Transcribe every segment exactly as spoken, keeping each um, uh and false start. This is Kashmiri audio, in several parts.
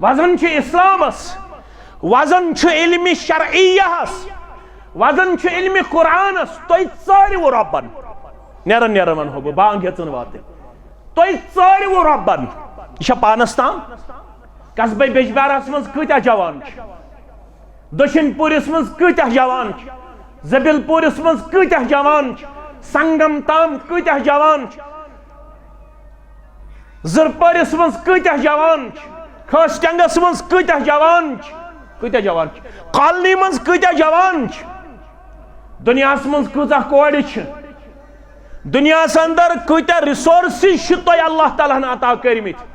وزن چھُ اسلامس، وزن چھُ علم شرعیہس، وزن چھُ علم قرآنس۔ تُہۍ ژٲرِو رۄبن۔ نیران نیران ونہو بہٕ، بانگ ہیژن واتٕنۍ۔ تُہۍ ژٲرِو رۄبن۔ یہِ چھا پانس تام؟ قصبے بیجبیارس منٛز کۭتیاہ جوان چھِ؟ دٔچھِنۍ پوٗرِس منٛز کۭتیاہ جوان چھِ؟ زبیل پوٗرِس منٛز کۭتیاہ جوان چھِ؟ سنگم تام کۭتیاہ جوان چھِ؟ زرپٲرِس منٛز کۭتیاہ جوان چھِ؟ خٲسۍ ٹنگس منٛز کۭتیاہ جوان چھِ؟ کۭتیاہ جوان چھِ؟ کالنی منٛز کۭتیاہ جوان چھِ؟ دُنیاہس منٛز کۭژاہ کورِ چھِ؟ دُنیاہس اندر کۭتیاہ ریسورسز چھِ تۄہہِ اللہ تعالیٰ ہن عطا کٔرمٕتۍ؟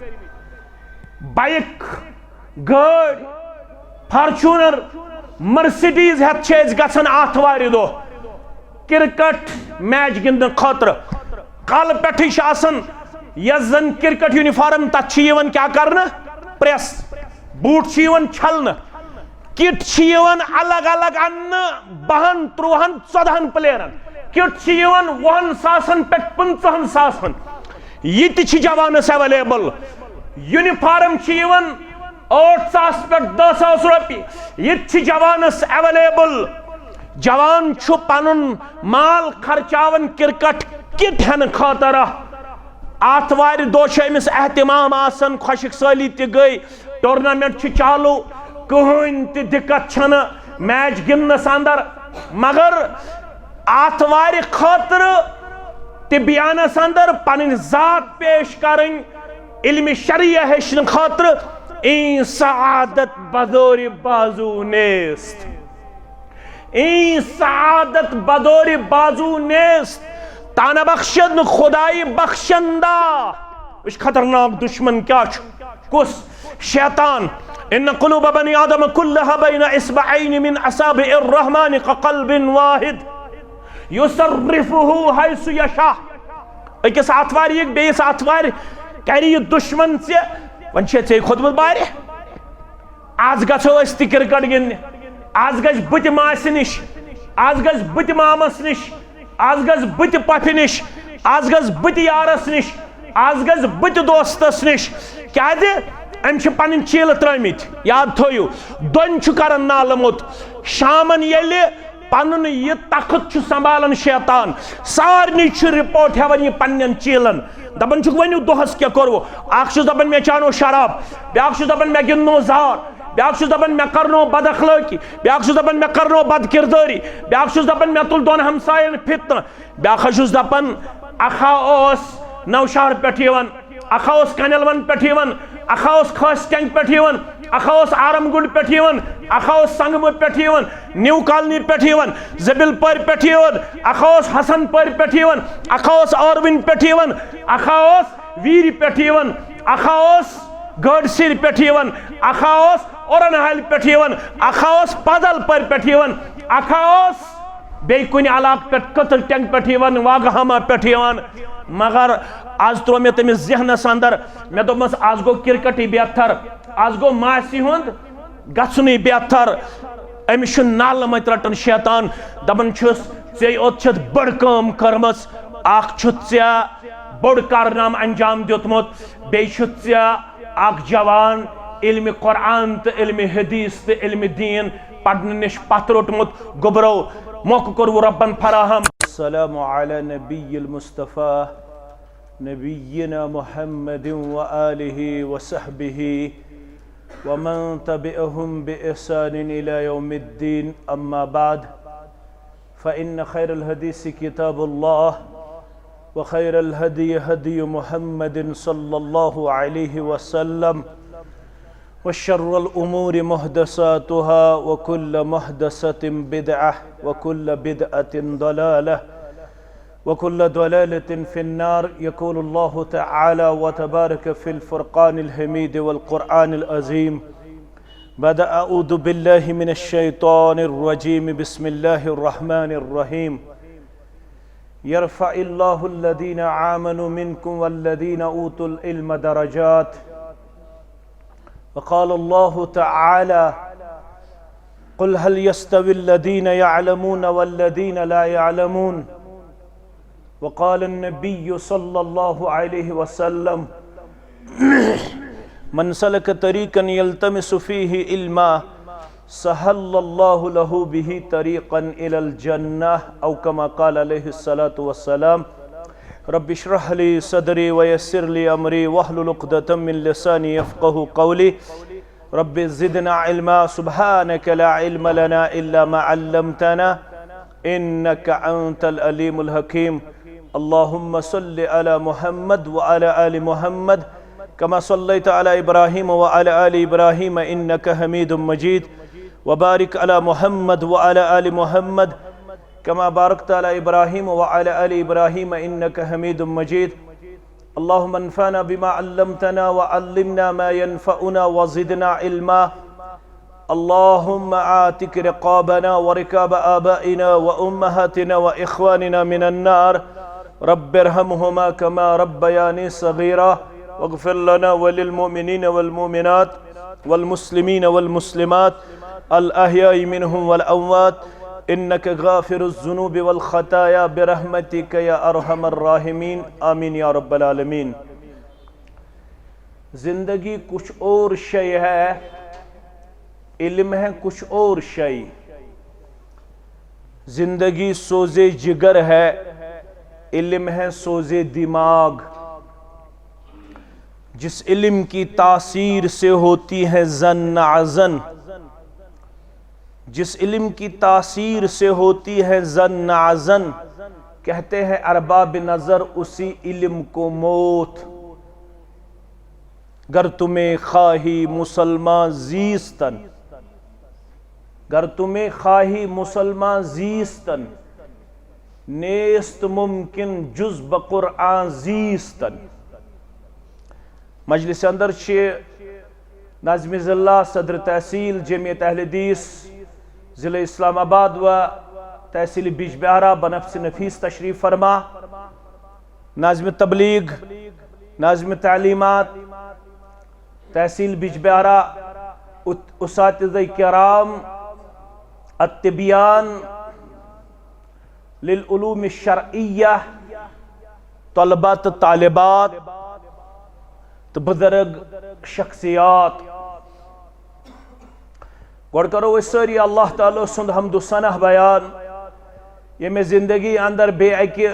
بایک، گٲڑۍ، فارچونر، مرسیڈیز ہٮ۪تھ چھِ أسۍ گژھان آتھوارِ دۄہ کرکٹ میچ گِنٛدنہٕ خٲطرٕ۔ کالہٕ پٮ۪ٹھٕے چھِ آسان یۄس زن کرکٹ یونیفارم، تتھ چھِ یِوان کیٛاہ کرنہٕ؟ پریس۔ بوٗٹ چھِ یِوان چھلنہٕ، کٹ چھِ یِوان الگ الگ اننہٕ، بہن، ترٛوہن، ژۄدہن پلیرن۔ کٹ چھِ یِوان وُہن ساسن پٮ۪ٹھ پٕنٛژٕہن ساسن۔ یہِ تہِ چھِ جوانس اویلیبل۔ یونیفارم چھِ یِوان ٲٹھ ساس پٮ۪ٹھ دَہ ساس رۄپیہِ۔ یہِ تہِ چھِ جوانس اویلیبل۔ جوان چھُ پنُن مال خرچاوان کرکٹ کٹ ہٮ۪نہٕ خٲطرٕ۔ آتھوارِ دۄہ چھُ أمِس اہتمام آسان، خۄشک سٲلی تہِ گٔے، ٹورنامنٹ چھُ چالو، کٕہٕنۍ تہِ دِقت چھَنہٕ میچ گِنٛدنَس اندر۔ مگر آتھوارِ خٲطرٕ تہِ بیانَس اندر پنٕنۍ ذات پیش کرٕنۍ، علم شرعیہ ہیٚچھنہٕ خٲطرٕ، این سعادت بدور بازو نیست۔ این سعادت بدور بازو نیست۔ تانہ بخشن خدای بخشندہ۔ وٕچھ خطرناک دشمن کیا چھُ۔ کُس؟ شیطان۔ ان قلوب بنی آدم كلها بين اصبعين من اصابع الرحمن كقلب واحد يصرفه حيث يشاء۔ أکِس آتھوارِ یِکھ بیٚیِس آتھوارِ کرِ یہِ دشمن ژےٚ۔ وۄنۍ چھے ژےٚ کھوٚتمُت بارِ۔ آز گژھو أسۍ تہِ کرکٹ گِنٛدنہِ۔ آز گژھِ بہٕ تہِ ماسہِ نِش۔ آز گژھِ بہٕ تہِ مامس نِش۔ آز گژھِ بہٕ تہِ پۄپھِ نِش۔ آز گژھِ بہٕ تہِ یارس نِش۔ آز گژھِ بہٕ تہِ دوستس نِش۔ کیازِ؟ أمۍ چھِ پنٕنۍ چیٖلہٕ ترٲومٕتۍ۔ یاد تھٲیِو، دۄن چھُ کران نالہٕ موٚت۔ شامن ییٚلہِ پنُن یہِ تخت چھُ سنبھالان شیطان، سارنٕے چھُ رپورٹ ہٮ۪وان یہِ پننٮ۪ن چیٖلن۔ دپان چھُکھ، ؤنِو دۄہس کیٛاہ کوٚروٕ؟ اکھ چھُس دپان، مےٚ چانو شراب، بیٛاکھ چھُس دپان، مےٚ گِنٛدنو زار، بیٛاکھ چھُس دپان، مےٚ کرنو بد اخلٲقی، بیٛاکھ چھُس دپان، مےٚ کرنو بد کردٲری، بیٛاکھ چھُس دپان، مےٚ تُل دۄن ہمساین فتنہٕ، بیٛاکھ حظ چھُس دپان، اکھا اوس نوشہر پٮ۪ٹھ یِوان، اکھا اوس کنیلون پٮ۪ٹھ یِوان، اکھا اوس خٲسۍ ٹینگ پٮ۪ٹھ یِوان، اکھا اوس آرم گنڈ پٮ۪ٹھ یِوان، اکھا اوس سنگمہٕ پٮ۪ٹھ یِوان، نیو کالنی پٮ۪ٹھ یِوان، زبیل پورِ پٮ۪ٹھ یِوان، اکھا اوس حسن پورِ پٮ۪ٹھ یِوان، اکھا اوس آروِن پٮ۪ٹھ یِوان، اکھا اوس ویرِ پٮ۪ٹھ یِوان، اکھا اوس گٲڈسِرِ پٮ۪ٹھ یِوان، اکھا اوس اورن حالہِ پٮ۪ٹھ یِوان، اکھا اوس پادل پورِ پٮ۪ٹھ یِوان، اکھا اوس بیٚیہِ کُنہِ علاقہٕ پٮ۪ٹھ، کٔتٕر ٹینگ پٮ۪ٹھ یِوان، واگہاما پٮ۪ٹھ یِوان۔ مگر از ترٛوو مےٚ تٔمِس ذہنس اندر، مےٚ دوٚپمس، از گوٚو کرکٹٕے بہتر، از گوٚو ماسہِ ہُنٛد گژھُنٕے بہتر۔ أمِس چھُ نالہٕ متۍ رٹان شیطان، دپان چھُس، ژےٚ یوت چھتھ بٔڑ کٲم کٔرمٕژ، اکھ چھُتھ ژےٚ بوٚڑ کارنامہٕ انجام دیُتمُت، بیٚیہِ چھُتھ ژےٚ اکھ جوان علم قرآن تہٕ علم حدیث تہٕ علم دین پرنہٕ نِش پتھ روٚٹمُت۔ گوٚبرو، موقعہٕ کوٚروٕ رۄبن فراہم۔ السلام علی نبی المصطفیٰ نبینا محمد وآلہ وصحبہ ومن تبعهم بإحسان إلى يوم الدين، أما بعد، فإن خير الحديث كتاب الله، وخير الهدي هدي محمد صلى الله عليه وسلم، وشر الأمور محدثاتها، وكل محدثة بدعة، وكل بدعة ضلالة، وكل ضلالة في النار. يقول الله تعالى وتبارك في الفرقان الحميد والقرآن العظيم بعد أعوذ بالله من الشيطان الرجيم. بسم الله الرحمن الرحيم. يرفع الله الذين آمنوا منكم والذين أوتوا العلم درجات. وقال الله تعالى: قل هل يستوي الذين يعلمون والذين لا يعلمون؟ وقال النبي صلى الله عليه وسلم: من سلك طريقا يلتمس فيه علما سهل الله له به طريقا إلى الجنة، أو كما قال عليه الصلاة والسلام. رب اشرح لي صدري ويسر لي أمري واحلل عقدة من لساني يفقه قولي. رب زدنا علما، سبحانك لا علم لنا إلا ما علمتنا إنك أنت العليم الحكيم. اللهم صل على محمد وعلى آل محمد كما صليت على إبراهيم وعلى آل إبراهيم إنك حميد مجيد، وبارك على محمد وعلى آل محمد كما باركت على إبراهيم وعلى آل إبراهيم إنك حميد مجيد. اللهم انفعنا بما علمتنا وعلمنا ما ينفعنا وزدنا علما. اللهم اعتق رقابنا ورقاب آبائنا وأمهاتنا وإخواننا من النار. رب ارحمهما كما ربياني صغيرا، واغفر لنا وللمؤمنين والمؤمنات والمسلمين والمسلمات الأحياء منهم والأموات، إنك غافر الذنوب والخطايا برحمتك يا أرحم الراحمين. آمين يا رب العالمين. زندگی کچھ اور شے ہے، علم ہے کچھ اور شے۔ زندگی سوزے جگر ہے، علم ہے سوزے دماغ۔ جس علم کی تاثیر سے ہوتی ہے ظن نعظن، جس علم کی تاثیر سے ہوتی ہے ظن نعظن، کہتے ہیں ارباب نظر اسی علم کو موت۔ گر تمہیں خواہی مسلمان زیستن، گر تمہیں خواہی مسلمان زیستن، نیست ممکن جز بہ قرآن زیستن۔ مجلس اندر چھ ناظم ضلع، صدر تحصیل، جمعیت اہل حدیث ضلع اسلام آباد و تحصیل بجبہارہ بنفس نفیس تشریف فرما۔ ناظم تبلیغ، ناظم تعلیمات، تحصیل بجبہارہ، ات-، اساتذہ کرام، التبیان للعلوم الشرعیہ، طلبہ تہٕ طالبات تہٕ بزرگ شخصیات۔ گۄڈٕ کرو أسۍ سٲری اللہ تعالیٰ سُنٛد حمد و ثنا بیان، ییٚمہِ زندگی اندر بیٚیہِ اکہِ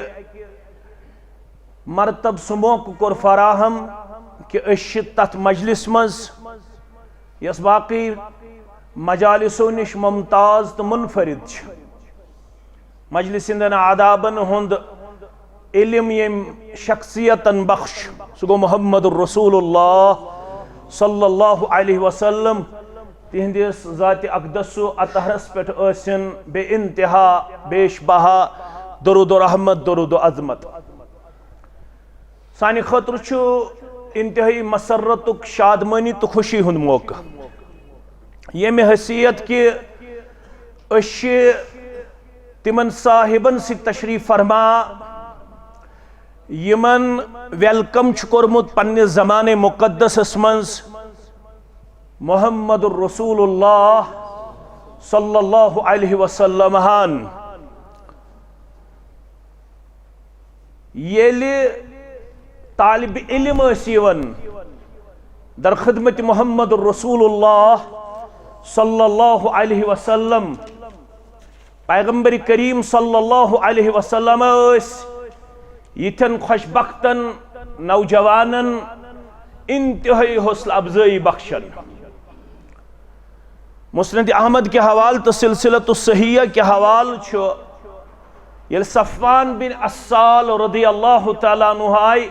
مرتب سُہ موقعہٕ کوٚر فراہم کہِ أسۍ چھِ تتھ مجلس منٛز یۄس باقی مجالسو نِش ممتاز تہٕ منفرد چھِ۔ مجلس ہٕنٛدٮ۪ن آدابن ہُنٛد علم ییٚمۍ شخصیتن بخش، سُہ گوٚو محمد رسول اللہ صلی اللہ علیہ وسلم۔ تِہنٛدِس ذات اقدس و اطہرس پٮ۪ٹھ ٲسِن بے انتہا، بیش بہا درود و رحمت، درود و عظمت۔ سانہِ خٲطرٕ چھُ انتہٲئی مسرتُک، شادمٲنی تہٕ خوشی ہُنٛد موقعہٕ، ییٚمہِ حیثیت کہِ أسۍ چھِ تِمن صاحبن سۭتۍ تشریف فرما، یِمن ویلکم چھُ کوٚرمُت پننِس زمانہِ مقدسس منٛز محمد رسول اللہ صلی اللہ علیہ وسلم ہن۔ ییٚلہِ طالب علم ٲسۍ یِوان در خدمت محمد رسول اللہ صلی اللہ علیہ وسلم، پیغمبر کریم صلی اللہ علیہ وسلم ٲسۍ یِتھٮ۪ن خوش بختن نوجوانن انتہٲئی حوصلہ افزٲیی بخشان۔ مسند احمد کہِ حوالہٕ تہٕ سلسلۃ الصحیحہ کہِ حوالہٕ چھُ، ییٚلہِ صفوان بن عسال رضی اللہ تعالیٰ عنہ آے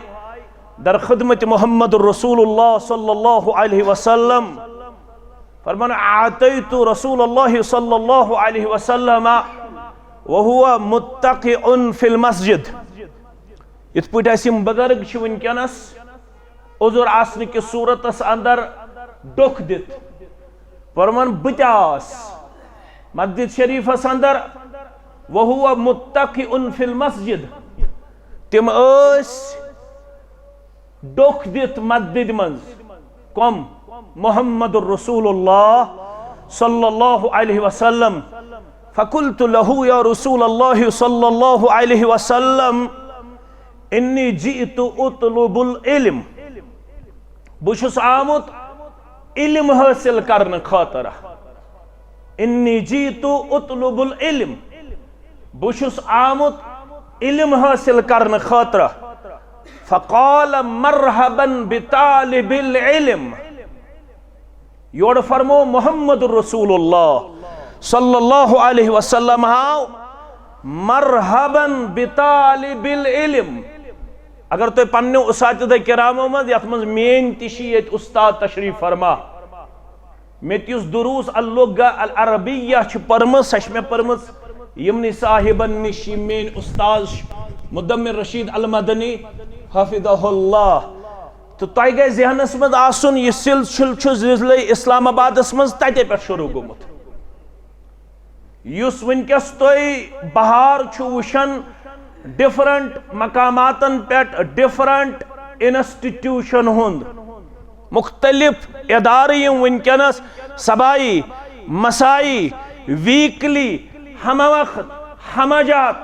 در خدمت محمد رسول اللہ صلی اللہ علیہ وسلم، فرمان، اعطیت رسول اللہ صلی اللہ علیہ وسلم وهو متكئ في المسجد۔ یِتھ پٲٹھۍ اَسہِ یِم بزرگ چھِ وٕنکیٚنس عذر آسنہٕ کِس صورتس اندر ڈوٚکھ دِتھ۔ فرمان، بہٕ تہِ آس مسجد شریفس اندر، وهو متكئ في المسجد۔ تِم ٲسۍ ڈوٚکھ دِتھ مسجد منٛز۔ کم؟ محمد رسول اللہ صلی اللہ علیہ وسلم۔ فقلت له، یا رسول اللہ صلی اللہ علیہ وسلم، انی جئت اطلب العلم۔ بہٕ چھُس آمُت علم حٲصِل کرنہٕ خٲطرٕ۔ انی جیت اطلب العلم، بہٕ چھُس آمُت علم حٲصِل کرنہٕ خٲطرٕ۔ فقال مرحبا بطالب العلم۔ یورٕ فرمو محمد رسول اللہ صلی اللہ علیہ وسلم ہاو، مرحبا بطالب العلم۔ اگر تُہۍ پننیو اساتذہ کرامو منٛز، یتھ منٛز میٲنۍ تہِ چھِ ییٚتہِ استاد تشریف فرما، مےٚ تہِ یُس دروس اللغہ العربیہ چھِ پٔرمٕژ، سۄ چھِ مےٚ پٔرمٕژ یِمنٕے صاحبن نِش، یِم میٲنۍ استاد چھِ مدمر رشید المدنی حفظہ اللہ۔ تہٕ تۄہہِ گژھِ ذہنس منٛز آسُن، یہِ سلسلہٕ چھُ ضلع اسلام آبادس منٛز تتے پٮ۪ٹھ شروع گوٚمُت۔ یُس وٕنکیٚس تُہۍ بہار چھُ وٕچھان، ڈفرنٹ مقاماتن پٮ۪ٹھ ڈفرنٹ انسٹیٹیوشن ہُنٛد، مختلف ادارٕ یِم وٕنکیٚنس صباحی، مسائی، ویکلی، ہمہ وقت، ہمہ جات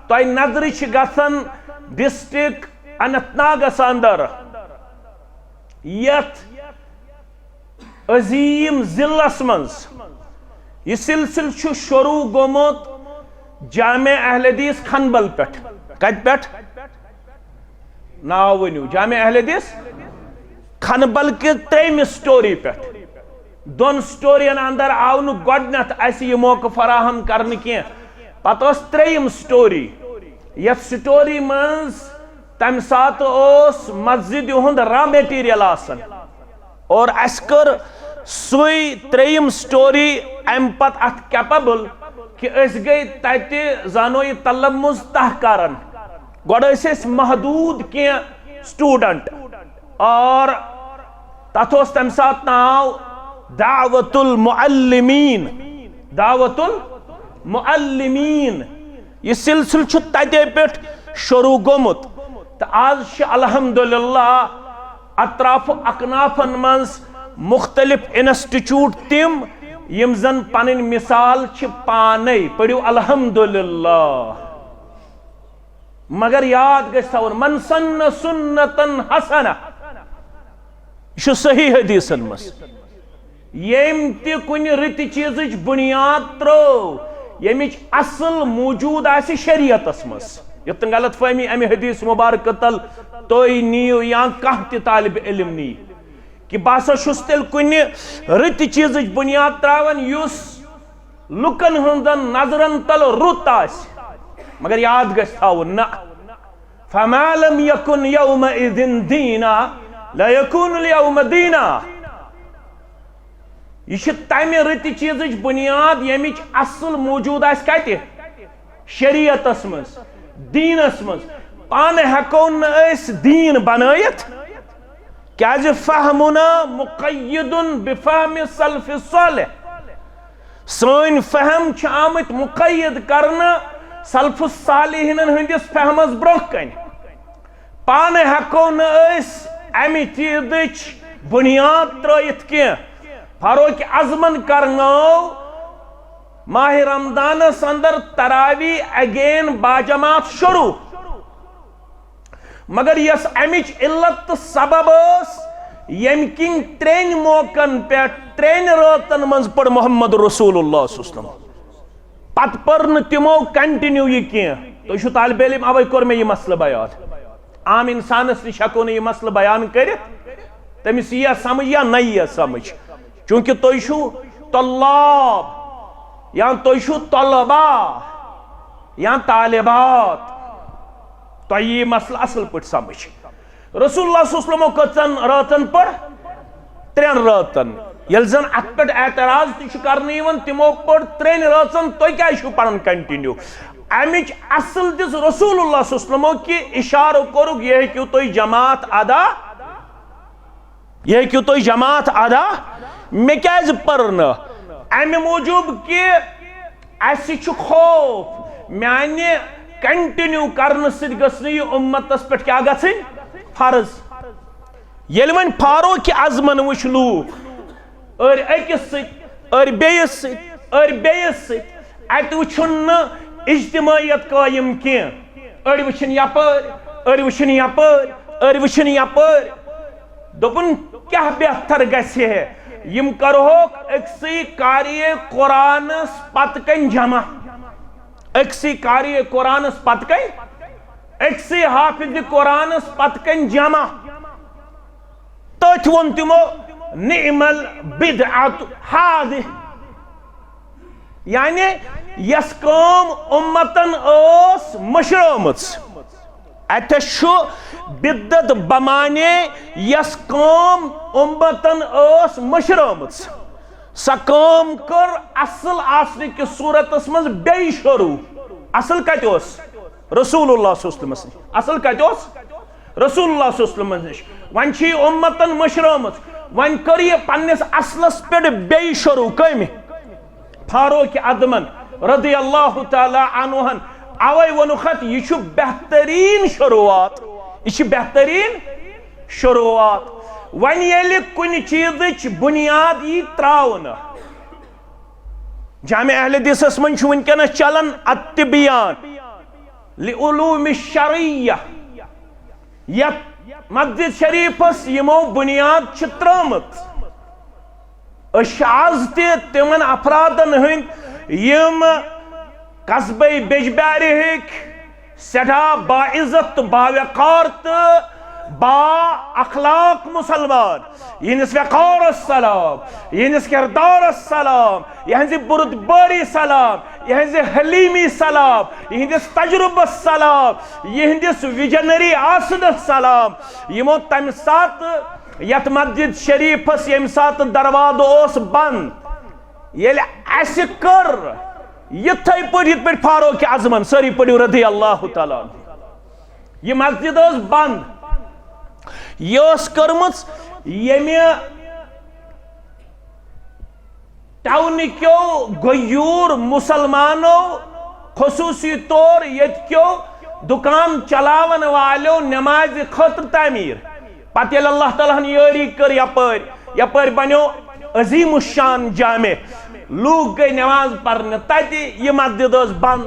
تۄہہِ نظرِ چھِ گژھان ڈسٹرکٹ اننت ناگس اندر، یتھ عظیم ضلعس منٛز۔ یہِ سلسلہٕ چھُ شروع گوٚمُت جامع اہل حدیث کھنبل پٮ۪ٹھ۔ کتہِ پٮ۪ٹھ؟ ناو ؤنِو۔ جامع اہل حدیث کھنبل کہِ ترٛیٚیِمہِ سٹوری پٮ۪ٹھ۔ دۄن سٹورین اندر آو نہٕ گۄڈٕنیتھ اسہِ یہِ موقعہٕ فراہم کرنہٕ کینٛہہ۔ پتہٕ ٲس ترٛیٚیِم سٹوری۔ یتھ سٹوری منٛز تمہِ ساتہٕ اوس مسجد ہُنٛد را میٹیریل آسان۔ اور اسہِ کٔر سُے ترٛیٚیِم سٹوری امہِ پتہٕ اتھ کیپیبل کہِ أسۍ گٔے تتہِ زانو یہِ تلمُز تہہ کران۔ گۄڈٕ ٲسۍ أسۍ محدود کینٛہہ سٹوڈنٹ، اور تتھ اوس تمہِ ساتہٕ ناو دعوت المعلمین۔ دعوت المعلمین۔ یہِ سلسلہٕ چھُ تتے پٮ۪ٹھ شروع گوٚمُت تہٕ آز چھِ الحمدللہ اطراف و اکنافن منٛز مختلف انسٹیٹیوٹ تِم یِم زن پنٕنۍ مثال چھِ پانے۔ پٔرِو الحمدللہ۔ مگر یاد گژھِ تھاوُن، من سن سنتن حسنہ، یہِ چھُ صحیح حدیثن منٛز۔ ییٚمۍ تہِ کُنہِ رٕتہِ چیٖزٕچ بُنیاد ترٲو، ییٚمِچ اصل موجود آسہِ شریعتس منٛز۔ یُتھ نہٕ غلط فہمی امہِ حدیث مبارکہٕ تل تُہۍ نِیِو یا کانٛہہ تہِ طالب علم نِیہِ، کہِ بہٕ ہسا چھُس تیٚلہِ کُنہِ رٕتہِ چیٖزٕچ بُنیاد ترٛاوان یُس لُکن ہٕنٛزن نظرن تل رُت آسہِ۔ مگر یاد گژھِ تھاوُن، نہ، فما لم یکن یومئذ دینا لا یکون الیوم دینا۔ یہِ چھِ تمہِ رٕتہِ چیٖزٕچ بُنیاد ییٚمِچ اصل موجود آسہِ کتہِ؟ شریعتس منٛز، دیٖنس منٛز۔ پانہٕ ہٮ۪کو نہٕ أسۍ دیٖن بنٲیِتھ، کیازِ فہمنا مقید بفہم سلف صالح۔ سٲنۍ فہم چھِ آمٕتۍ مقید کرنہٕ سلف صالحینن ہٕنٛدِس فہمس برونٛہہ کنہِ۔ پانہٕ ہٮ۪کو نہٕ أسۍ امہِ چیٖزٕچ بُنیاد ترٲیِتھ کینٛہہ۔ فاروق اعظمن کرنٲو ماہ رمضانس اندر تراویح again باجماعت شروع۔ مگر یۄس امِچ علت تہٕ سبب ٲس، ییٚمہِ کِنۍ ترٛٮ۪ن موقعن پٮ۪ٹھ ترٛٮ۪ن رٲژن منٛز پٔر محمد رسول اللہ صلی اللہ علیہ وسلم۔ پتہٕ پٔر نہٕ تِمو continue یہِ کینٛہہ۔ تُہۍ چھِو طالب علم، اوے کوٚر مےٚ یہِ مسلہٕ بیان۔ عام انسانس نِش ہٮ۪کو نہٕ یہِ مسلہٕ بیان کٔرِتھ، تٔمِس یی یا سمجھ یا نہ یی یا سمجھ، چونکہ تُہۍ چھِو طلاب یا تُہۍ چھِو طلبا یا طالبات، تۄہہِ یی مسلہٕ اصل پٲٹھۍ سمجھ۔ رسول اللہ صلی اللہ علیہ وسلمو کٔژن رٲژن پٔر؟ ترٛٮ۪ن رٲژن۔ ییٚلہِ زن اتھ پٮ۪ٹھ اعتراض تہِ چھُ کرنہٕ یِوان، تِمو پٔر ترٛٮ۪ن رٲژن، تُہۍ کیازِ چھِو پران continue؟ امِچ اصل دِژ رسول اللہ صلی اللہ علیہ وسلمو کہِ اشارٕ کوٚرُکھ، یہِ ہیٚکِو تُہۍ جماعت ادا، یہِ ہیٚکِو تُہۍ جماعت ادا۔ مےٚ کیازِ پٔر نہٕ؟ امہِ موٗجوٗب کہِ اسہِ چھُ خوف، میانہِ continue کرنہٕ سۭتۍ گٔژھ نہٕ یہِ امتس پٮ۪ٹھ کیٛاہ گژھٕنۍ؟ فرض۔ ییٚلہِ وۄنۍ فاروق اعظمن وٕچھ لوٗکھ، أرۍ أکِس سۭتۍ، أرۍ بیٚیِس سۭتۍ، أرۍ بیٚیِس سۭتۍ، اتہِ وٕچھُن نہٕ اجتماعیت قٲیِم کینٛہہ۔ أڑۍ وٕچھِن یپٲرۍ، أڑۍ وٕچھِن یپٲرۍ، أڑۍ وٕچھِن یپٲرۍ۔ دوٚپُن، کیٛاہ بہتر گژھِ ہے؟ یِم کرہوکھ أکسٕے قاری قرآنس پتہٕ کنۍ جمع، أکسٕے قاری قرآنس پتہٕ کنۍ، أکسٕے حافظ قرآنس پتہٕ کنۍ جمع۔ تٔتھۍ ووٚن تِمو، "نعم البدعة هذه"، یعنی یۄس کٲم امتن ٲس مٔشرٲومٕژ۔ اتھس چھُ بدعت بمانے یۄس کٲم امتن ٲس مٔشرٲومٕژ۔ سۄ کٲم کٔر اصل آسنہٕ کِس صورتس منٛز بیٚیہِ شروع۔ اصل کتہِ اوس؟ رسول اللہ صلی اللہ علیہ وسلمس نِش۔ اصل کتہِ اوس؟ رسول اللہ صلی اللہ علیہ وسلمس نِش۔ وۄنۍ چھِ یہِ امتن مٔشرٲومٕژ، وۄنۍ کٔر یہِ پننِس اصلس پٮ۪ٹھ بیٚیہِ شروع۔ کٔمۍ؟ فاروق اعظمن رضی اللہ تعالیٰ عنہن۔ اوے ووٚنُکھ اتھ، یہِ چھُ بہترین شروعات، یہِ چھِ بہترین شروعات۔ وۄنۍ ییٚلہِ کُنہِ چیٖزٕچ بُنیاد یی ترٛاونہٕ، جامع اہل حدیثس منٛز چھُ وٕنکیٚنس چلان التبیان لعلوم الشرعیہ، یتھ مسجد شریفس یِمو بُنیاد چھِ ترٲومٕژ۔ أسۍ چھِ آز تہِ تِمن افرادن ہٕنٛدۍ، یِم قصبے بیجبیارِ ہٕکۍ سٮ۪ٹھاہ باعزت تہٕ باوقار تہٕ با اخلاق مسلمان، یِہنٛدِس وقارس سلام، یِہنٛدِس کردارس سلام، یِہنٛزِ بُردبٲری سلام، یِہنٛزِ حلیمی سلام، یِہنٛدِس تجربس سلام، یِہنٛدِس وِجنری آسنس سلام، یِمو تمہِ ساتہٕ یتھ مسجد شریفس ییٚمہِ ساتہٕ دروازٕ اوس بند، ییٚلہِ اسہِ کٔر یِتھے پٲٹھۍ، یِتھ پٲٹھۍ فاروق اعظمن، سٲری پٔرِو رضی اللہ تعالیٰ عنہ، یہِ مسجد ٲس بند، یہِ ٲس کٔرمٕژ ییٚمہِ ٹاونہٕ کیو غیور مسلمانو، خصوصی طور ییٚتہِ کیو دُکان چلاون والیو نمازِ خٲطرٕ تعمیٖر۔ پتہٕ ییٚلہِ اللہ تعالیٰ ہن یٲری کٔر یپٲرۍ، یپٲرۍ بنیو عظیم الشان جامع، لوٗکھ گٔے نماز پرنہِ تتہِ، یہِ مسجد ٲس بند۔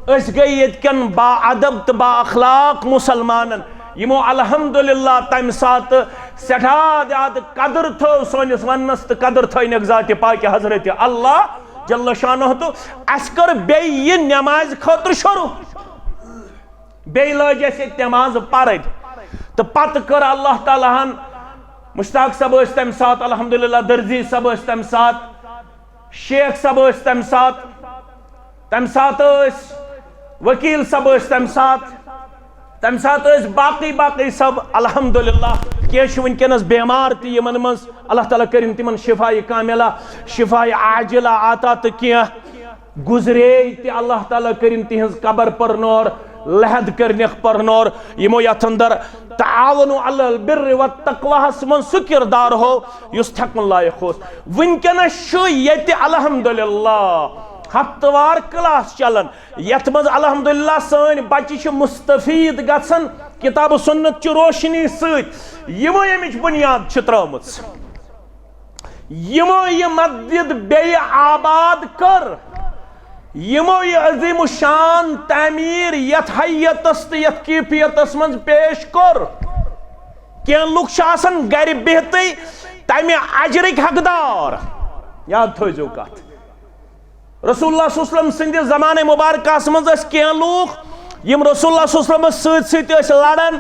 أسۍ گٔے ییٚتہِ کٮ۪ن با ادب تہٕ با اخلاق مسلمانن، یِمو الحمدللہ تمہِ ساتہٕ سٮ۪ٹھاہ زیادٕ قدر تھٲو سٲنِس وننس تہٕ قدر تھٲینکھ ذاتِ پاکہِ حضرت اللہ جل شانہ۔ تہٕ اسہِ کٔر بیٚیہِ یہِ نمازِ خٲطرٕ شروع، بیٚیہِ لٲج اسہِ ییٚتہِ نماز پرٕنۍ۔ تہٕ پتہٕ کٔر اللہ تعالیٰ ہن، مشتاق صٲب ٲسۍ تمہِ ساتہٕ، الحمدللہ درزی صٲب ٲسۍ تمہِ ساتہٕ، شیخ صٲب ٲسۍ تمہِ ساتہٕ، تمہِ ساتہٕ ٲسۍ وکیل صٲب ٲسۍ تمہِ ساتہٕ، تمہِ ساتہٕ ٲسۍ باقٕے باقٕے صٲب۔ الحمدللہ کینٛہہ چھِ وٕنکیٚنس بیمار تہِ، یِمن منٛز اللہ تعالیٰ کٔرِن تِمن شفایہِ کاملہ، شفایہِ عاجلہ عطا، تہٕ کینٛہہ گُزرے تہِ اللہ تعالیٰ کٔرِن تِہنٛز قبر پرنور، لحد کٔرنکھ پرنور۔ یِمو یتھ اندر تعاون علی البر والتقویٰ ہس منٛز سُہ کردار ہو یُس تھٮ۪کُن لایق اوس۔ وٕنکیٚنس چھُ ییٚتہِ الحمدللہ ہفتہٕ وار کلاس چلان، یتھ منٛز الحمدللہ سٲنۍ بچہِ چھِ مستفید گژھان کتاب و سنت چہِ روشنی سۭتۍ۔ یِمو ییٚمِچ بُنیاد چھِ ترٲومٕژ، یِمو یہِ مسجد بیٚیہِ آباد کٔر، یِمو یہِ عظیم الشان تعمیٖر یتھ حیتس تہٕ یتھ کیفیتس منٛز پیش کوٚر۔ کینٛہہ لُکھ چھِ آسان گرِ بِہتٕے تمہِ اجرٕکۍ حقدار۔ یاد تھٲیزیو کتھ، رسول اللہ صلی اللہ علیہ وسلم سٕنٛدِ زمانہٕ مبارکس منٛز ٲسۍ کینٛہہ لوٗکھ، یِم رسول اللہ صلی اللہ علیہ وسلمس سۭتۍ سۭتۍ ٲسۍ لڑان،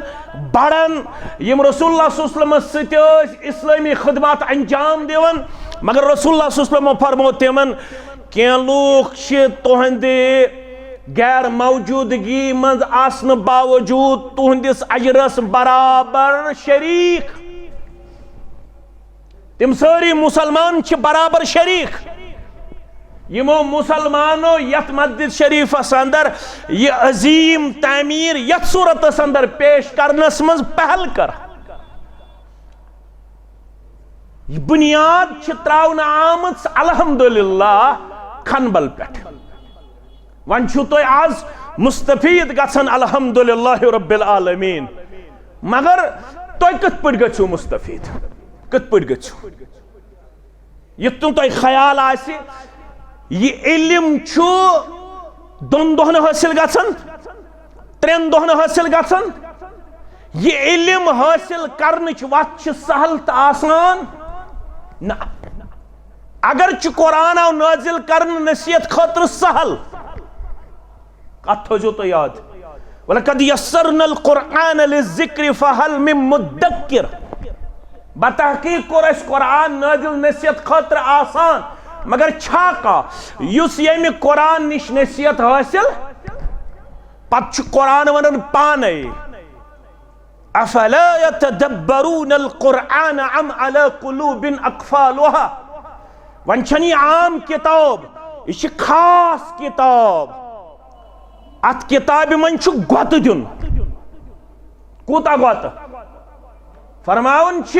بڑان، یِم رسول اللہ صلی اللہ علیہ وسلمس سۭتۍ ٲسۍ اسلٲمی خدمات انجام دِوان، مگر رسول اللہ صلی اللہ علیہ وسلمو فرموو تِمن، کینٛہہ لوٗکھ چھِ تُہنٛدِ غیر موجودگی منٛز آسنہٕ باوجود تُہنٛدِس اجرس برابر شریک۔ تِم سٲری مسلمان چھِ برابر شریک۔ یِمو مسلمانو یتھ مسجد شریفس اندر یہِ عظیم تعمیٖر یتھ صورتس اندر پیش کرنس منٛز پہل کٔر۔ یہِ بُنیاد چھِ ترٛاونہٕ آمٕژ الحمدللہ کھنبل پٮ۪ٹھ۔ وۄنۍ چھِو تُہۍ آز مستفید گژھان الحمدللہ رب العالمین۔ مگر تُہۍ کِتھ پٲٹھۍ گٔژھِو مستفید؟ کِتھ پٲٹھۍ گٔژھِو؟ یُتھ نہٕ تۄہہِ خیال آسہِ، یہِ علم چھُ دۄن دۄہن حٲصِل گژھان، ترٛٮ۪ن دۄہن حٲصِل گژھان۔ یہِ علم حٲصِل کرنٕچ وتھ چھِ سہل تہٕ آسان؟ نہ۔ اگرچہ قرآن آو نازل کرنہٕ نصیحت خٲطرٕ سہل، کتھ تھٲوزیو تُہۍ یاد، "ولقد یسرنا القرآن للذکر فہل من مدکر"، بتحقیق کوٚر اسہِ قرآن نازل نصیحت خٲطرٕ آسان، مگر چھا کانٛہہ یُس ییٚمہِ قرآن نِش نصیحت حٲصِل؟ پتہٕ چھُ قرآن ونان پانے، "افلا یتدبرون القرآن ام علی قلوب اقفالها"۔ وۄنۍ چھنہٕ یہِ عام کتاب، یہِ چھِ خاص کتاب۔ اتھ کتابہِ منٛز چھُ گۄتہٕ دیُن۔ کوٗتاہ گۄتہٕ؟ فرماوان چھِ،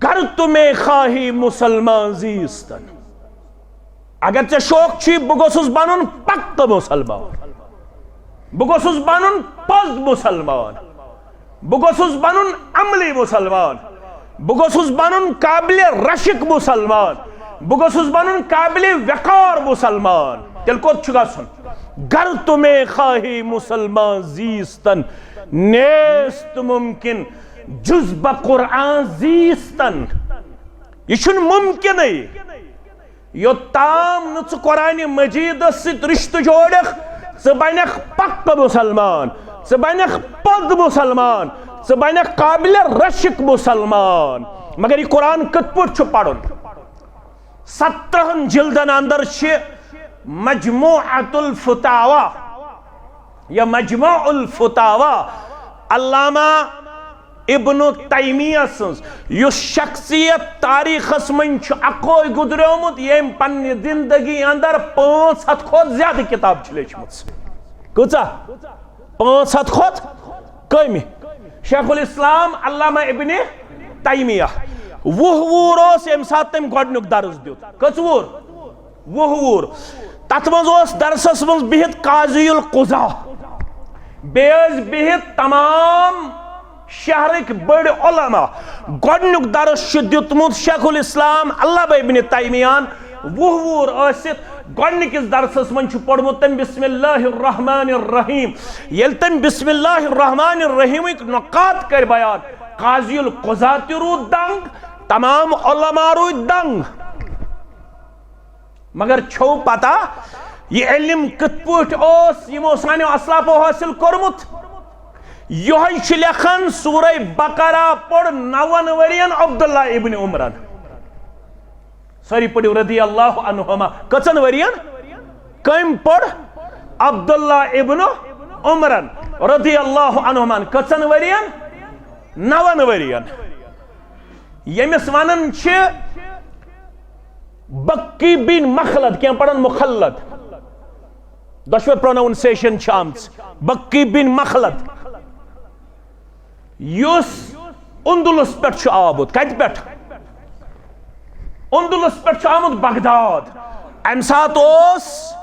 "گر تو میں خواہی مسلمان زیستن"۔ اگر ژےٚ شوق چھُے بہٕ گوٚژھُس بنُن پکہٕ مسلمان، بہٕ گوٚژھُس بنُن پوٚز مسلمان، بہٕ گوٚژھُس بنُن عملی مسلمان، بہٕ گوٚژھُس بنُن قابل رشک مسلمان، بہٕ گوٚژھُس بنُن قابل وقار مسلمان، تیٚلہِ کوٚت چھُ گژھُن؟ "گر تو میں خواہی مسلمان زیستن"، نیست ممکن جز بہ قرآن زیستن۔ یہِ چھُنہٕ مُمکِنٕے۔ یوٚتام نہٕ ژٕ قرآنِ مجیدس سۭتۍ رشتہٕ جوڑکھ، ژٕ بنکھ پکہٕ مسلمان، ژٕ بنکھ پوٚز مسلمان، ژٕ بنکھ قابل رشک مسلمان۔ مگر یہِ قرآن کِتھ پٲٹھۍ چھُ پرُن؟ سترہن جلدن اندر چھِ مجموعۃ الفتاوی یا مجموع الفتاوی علامہ ابن تیمیہ سٕنٛز، یُس شخصیت تاریخس منٛز چھُ اکوے گُزریومُت، ییٚمۍ پننہِ زندگی اندر پانٛژھ ہتھ کھۄتہٕ زیادٕ کتاب چھِ لیچھمٕژ۔ کۭژاہ؟ پانٛژھ ہتھ کھۄتہٕ کٔمۍ؟ شیخ الاسلام علامہ ابن تیمیہ۔ وُہ وُہُر اوس ییٚمہِ ساتہٕ تٔمۍ گۄڈٕنیُک درس دیُت۔ کٔژ وُہُر؟ وُہ وُہُر۔ تتھ منٛز اوس درسس منٛز بِہِتھ قاضی القضاہ، بیٚیہِ ٲسۍ بِہِتھ تمام شہرٕکۍ بٔڑۍ علماء۔ گۄڈٕنیُک درس چھُ دیُتمُت شیخ الاسلام علامہ ابن تیمیہن۔ وُہ وُہُر ٲسِتھ گۄڈٕنِکِس درسس منٛز چھُ پوٚرمُت تٔمۍ بسم اللہ الرحمن الرحیم۔ ییٚلہِ تٔمۍ بسم اللہ الرحمن الرحیمٕکۍ نقاط کٔرۍ بیان، قاضی القضاہ تہِ روٗد دنگ، تمام علماء روٗدۍ دنگ۔ مگر چھو پتہ، یہِ علم کِتھ پٲٹھۍ اوس یِمو سانیو اسلافو حٲصِل کوٚرمُت؟ یِہوٚے چھُ لیکھان، سورہ بقرہ پوٚر نون ؤرین عبداللہ ابن عمرن۔ سٲری پٔرِو رضی اللہ عنہما۔ کٔژن ؤرین؟ کٔمۍ پوٚر؟ عبداللہ ابن عمرن رضی اللہ عنہما۔ کٔژن ؤرین؟ نون ؤرین۔ ییٚمِس ونان چھِ بکی بن مخلد، کینٛہہ پران مخلد، دۄشوے پروناؤنسیشن چھِ آمٕژ، بکی بن مخلد، یُس اندلس پٮ۪ٹھ چھُ آمُت۔ کتہِ پٮ۪ٹھ؟ اندلس پٮ۪ٹھ چھُ آمُت بغداد۔ امہِ ساتہٕ اوس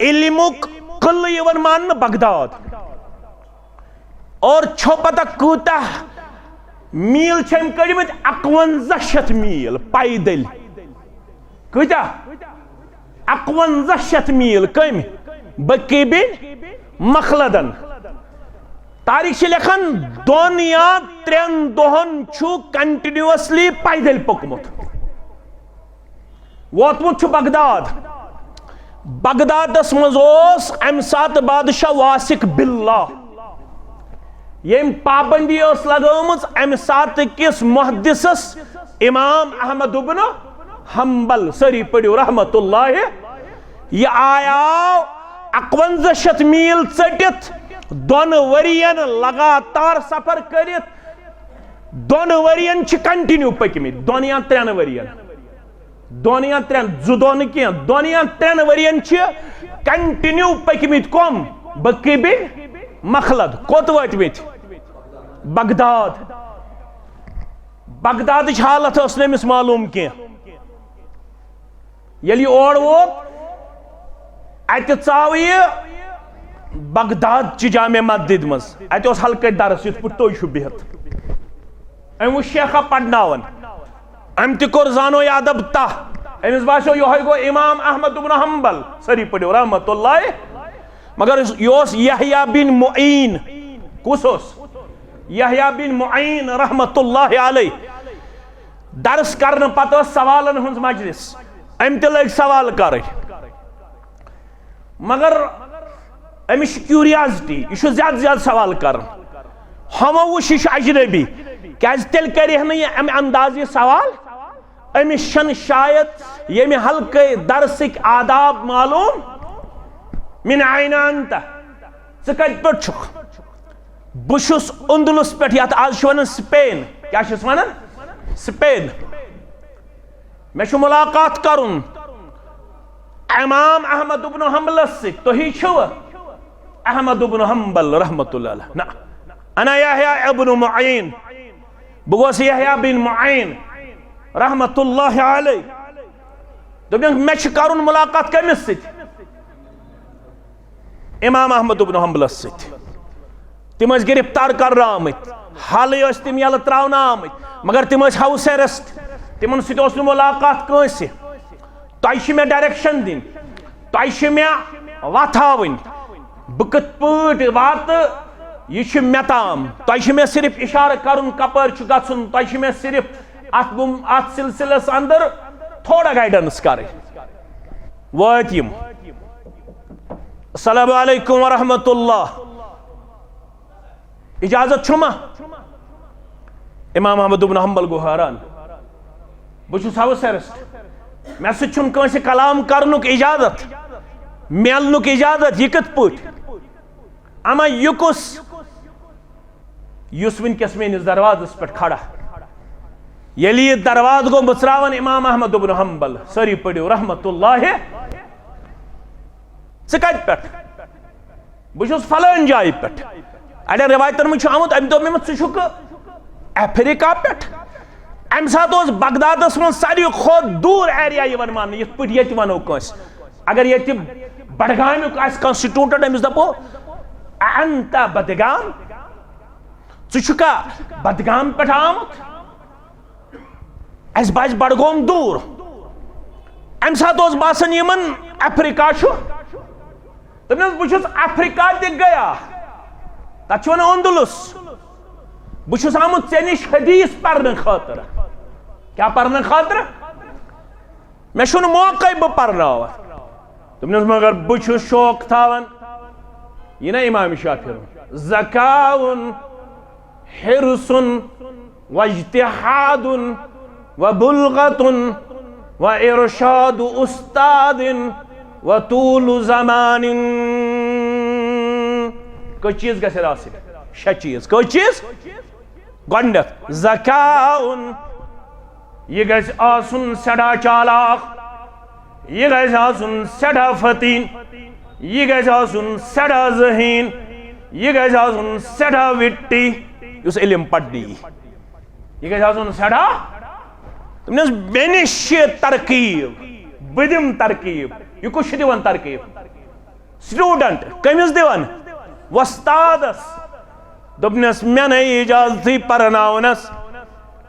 علمُک قلعہٕ یِوان ماننہٕ بغداد۔ اور چھو پتہ کۭتیاہ میٖل چھِ أمۍ کٔڑمٕتۍ؟ اَکوَنزاہ شیٚتھ میٖل پیدٔلۍ۔ کۭتیاہ؟ اَکوَنزاہ شیٚتھ میٖل۔ کٔمۍ؟ بکی بن مخلدن۔ تاریخ چھِ لیکھان، دۄن یا ترٛٮ۪ن دۄہن چھُ کنٹینیوسلی پیدٔلۍ پوٚکمُت۔ ووتمُت چھُ بغداد۔ بغدادس منٛز اوس امہِ ساتہٕ بادشاہ واثق باللہ، ییٚمۍ پابندی ٲس لگٲومٕژ امہِ ساتہٕ کِس محدثس امام احمد ابن حنبل۔ سٲری پٔرِو رحمت اللہ۔ یہِ آیاو اَکوَنزاہ شیٚتھ میٖل ژٔٹِتھ، دۄن ؤرین لگاتار سفر کٔرِتھ۔ دۄن ؤرین چھِ کنٹینیو پٔکمٕتۍ، دۄن یا ترٛٮ۪ن ؤرین۔ دۄن یا ترٛٮ۪ن، زٕ دۄہ نہٕ کینٛہہ، دۄن یا ترٛٮ۪ن ؤرین چھِ کنٹینیو پٔکمٕتۍ کۄم؟ بکی بن مخلد۔ کوٚت وٲتمٕتۍ؟ بغداد۔ بغدادٕچ حالت ٲس نہٕ أمِس معلوم کینٛہہ۔ ییٚلہِ یہِ اور ووت، اتہِ ژاو یہِ بغداد چہِ جامع مسجد منٛز۔ اتہِ اوس ہلکٲٹھۍ درس، یِتھ پٲٹھۍ تُہۍ چھِو بِہِتھ۔ أمۍ وُچھ شیخہ پرناوان۔ أمۍ تہِ کوٚر زانو یہِ ادب تاہ۔ أمِس باسیو، یِہوٚے گوٚو امام احمد بن حنبل، سٲری پٔرِو رحمت اللہ۔ مگر یہِ اوس یحییٰ بن معین۔ کُس اوس؟ یحییٰ بن معین رحمت اللہ علیہ۔ درس کرنہٕ پتہٕ ٲس سوالن ہٕنٛز مجلس، أمۍ تہِ لٲگۍ سوال کرٕنۍ۔ مگر أمِس چھِ کیوریازٹی، یہِ چھُ زیادٕ زیادٕ سوال کران۔ ہمو وُچھ یہِ چھُ اجنبی، کیازِ تیٚلہِ کرِ ہے نہٕ یہِ امہِ اندازٕ یہِ سوال۔ أمِس چھنہٕ شاید ییٚمہِ حلقہٕ درسٕکۍ آداب معلوم۔ من عین انت؟ ژٕ کتہِ پٮ۪ٹھ چھُکھ؟ بہٕ چھُس اندلس پٮ۪ٹھ، یتھ آز چھِ ونان سپین۔ کیٛاہ چھِس ونان؟ سپین۔ مےٚ چھُ ملاقات کرُن امام احمد ابن حنبلس سۭتۍ۔ تُہی چھِوٕ احمد ابن حنبل رحمت اللہ علیہ؟ نہ، انا یحییٰ ابن معین، بہٕ گوس یحییٰ بن معین رحمت اللہ علیہ۔ دوٚپمَکھ، مےٚ چھُ کرُن ملاقات کٔمِس سۭتۍ؟ امام احمد ابن حنبلس سۭتۍ۔ تِم ٲسۍ گرفتار کرنہٕ آمٕتۍ، حالٕے ٲسۍ تِم یَلہٕ ترٛاونہٕ آمٕتۍ، مگر تِم ٲسۍ ہاؤس ایریسٹ۔ تِمن سۭتۍ اوس نہٕ ملاقات کٲنٛسہِ۔ تۄہہِ چھِ مےٚ ڈائریکشن دِنۍ، تۄہہِ چھِ مےٚ وَتھ ہاوٕنۍ، بہٕ کِتھ پٲٹھۍ واتہٕ۔ یہِ چھُ مےٚ تام، تۄہہِ چھُ مےٚ صرف اشارٕ کرُن کپٲرۍ چھُ گژھُن، تۄہہِ چھِ مےٚ صرف اتھ بُم-، اتھ سلسلس اندر تھوڑا گائیڈنس کرٕنۍ۔ وٲتۍ یِم۔ السلام علیکم ورحمۃ اللہ۔ اجازت چھُ ما؟ امام احمد ابن حنبل گوٚو حٲران۔ بہٕ چھُس ہاؤس ایریسٹ، مےٚ سۭتۍ چھُنہٕ کٲنٛسہِ کلام کرنُک اجازت، میلنُک اجازت۔ یہِ کِتھ پٲٹھۍ؟ اما یہِ کُس، یُس وٕنکیٚس میٲنِس دروازس پٮ۪ٹھ کھڑا؟ ییٚلہِ یہِ دروازٕ گوٚو مٕژراوان امام احمد ابن حنبل، سٲری پٔرِو رحمت اللہ، ژٕ کتہِ پٮ۪ٹھ؟ بہٕ چھُس فلٲنۍ جایہِ پٮ۪ٹھ۔ اَڑٮ۪ن رِوایتَن منٛز چھُ آمُت، أمۍ دوٚپ مےٚ، "ژٕ چھُکھ افریقہ پٮ۪ٹھ؟" اَمہِ ساتہٕ اوس بغدادَس منٛز ساروی کھۄتہٕ دوٗر ایریا یِوان ماننہٕ، یِتھ پٲٹھۍ ییٚتہِ وَنو کٲنٛسہِ۔ اگر ییٚتہِ بڈگامیُک آسہِ کانٛہہ سٹوڈنٹ، أمِس دَپو، "أنت بدگام؟ ژٕ چھُکھا بدگام پٮ۪ٹھ آمُت؟" اَسہِ باسہِ بڈگوم دوٗر۔ اَمہِ ساتہٕ اوس باسان یِمن افریقہ چھُ۔ دوٚپنَس، "بہٕ چھُس افریقہ تہِ گیا، تَتھ چھِ وَنان اندلس۔ بہٕ چھُس آمُت ژےٚ نِش حدیث پرنہٕ خٲطرٕ۔" کیٛاہ پرنہٕ خٲطرٕ؟ مےٚ چھُنہٕ موقعے بہٕ پرناوَکھ۔ دوٚپنَس، "مگر بہٕ چھُس شوق تھاوان۔" یہِ نا امام شافعی، ذکاء، حرص، واجتہاد، وبلغة، وارشاد استاد، وطول زمان۔ کٔژ چیٖز گژھن آسٕنۍ؟ شےٚ چیٖز۔ کٔژ چیٖز؟ گۄڈٕنیتھ، ذکاء، یہِ گژھِ آسُن سٮ۪ٹھاہ چالاک، یہِ گژھِ آسُن سٮ۪ٹھاہ فطیٖن، یہِ گژھِ آسُن سٮ۪ٹھاہ ذہیٖن، یہِ گژھِ آسُن سٮ۪ٹھاہ وِٹی، یُس علم پرنہِ یی۔ یہِ گژھِ آسُن سٮ۪ٹھاہ، دوٚپنَس، "مےٚ نِش چھِ ترکیب، بہٕ دِمہٕ ترکیب۔" یہِ کُس چھُ دِوان ترکیب؟ سٹوڈنٹ کٔمِس دِوان؟ وۄستادس۔ دوٚپنس، "مےٚ نے اجازتھٕے پرناونس،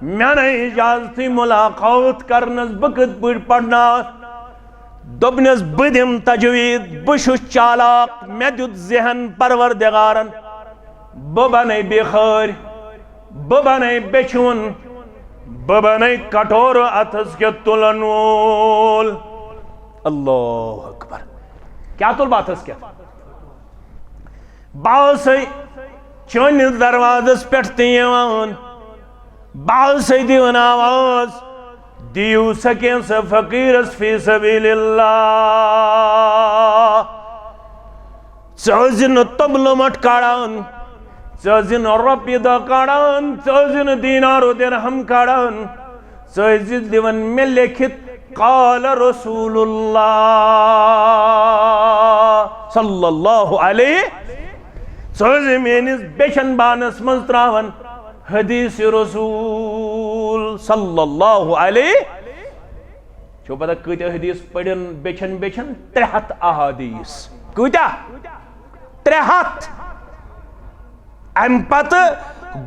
مےٚ نے اجازتھٕے ملاقات کرنس، بہٕ کِتھ پٲٹھۍ پرناوٕ؟" دوٚپنس، "بہٕ دِمہٕ تجویٖد، بہٕ چھُس چالاک، مےٚ دیُت ذہن پروردگارن، بہٕ بنے بِخٲرۍ، بہٕ بنے بیچھِ وُن، بہٕ بنے کٹورٕ اتھس کٮ۪تھ تُلن وول۔" اللہ اکبر۔ کیٛاہ تُل بہٕ اتھس کٮ۪تھ؟ بہٕ آسے چٲنِس دروازس پٮ۪ٹھ تہِ یِوان، بہٕ آسے دِوان آواز، "دِیِو سا کینٛژھا فقیٖرس فی سبیل اللہ۔" ژٕ ٲسۍ زِ نہٕ توٚملہٕ مۄٹھ کڑان، ژٕ ٲسۍ زِ نہٕ رۄپیہِ دہ کڑان، ژٕ ٲسۍ زِ نہٕ دینار و درہم کڑان، ژٕ ٲسۍ زِ دِوان مےٚ لیکھِتھ، "قال رسول اللہ صلی اللہ علیہ۔" ژٕ ٲسۍ زِ میٲنِس بیچھن بانس منٛز تراوان حدیث رسول صلی اللہ علیہ۔ چھو پتہ کۭتیاہ حدیث پٔرِن بیچھن بیچھن؟ ترٛےٚ ہتھ احادیث۔ کۭتیاہ؟ ترٛےٚ ہتھ۔ امہِ پتہٕ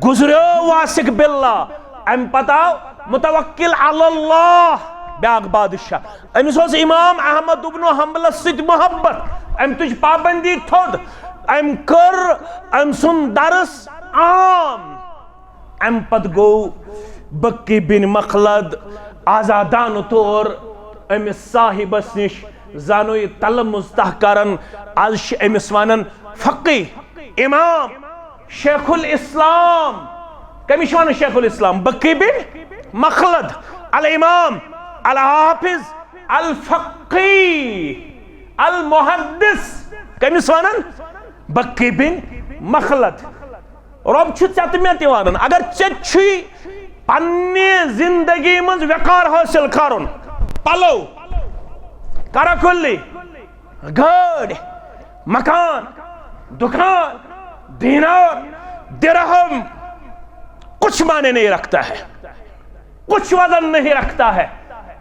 گُزریو واثق باللہ، امہِ پتہٕ آو متوکل علی اللہ، بیاکھ بادشاہ۔ أمِس اوس امام احمد ابن حنبلس سۭتۍ محبت، أمۍ تُج پابندی تھوٚد، أمۍ کٔر أمۍ سُنٛد درس عام۔ امہِ پتہٕ گوٚو بقی بن مخلد آزادانہٕ طور أمِس صاحبس نِش، زانو یہِ تلمذ تہ کران۔ از چھِ أمِس ونان فقی، امام، شیخ الاسلام۔ کٔمِس چھِ ونان شیخ الاسلام؟ بقی بن مخلد، الامام، الحافظ، الفقی، المحدث۔ کٔمِس ونان؟ بقی بن مخلد۔ رۄب چھُ ژےٚ تہٕ مےٚ تہِ ونان، اگر ژےٚ چھُے پننہِ زندگی منٛز وقار حٲصِل کرُن، پلو، کرکُلی، گٲڑۍ، مکان، دکان، دینار، درہم، کچھ معنی نہیں رکھتا ہے، کچھ وزن نہیں رکھتا ہے۔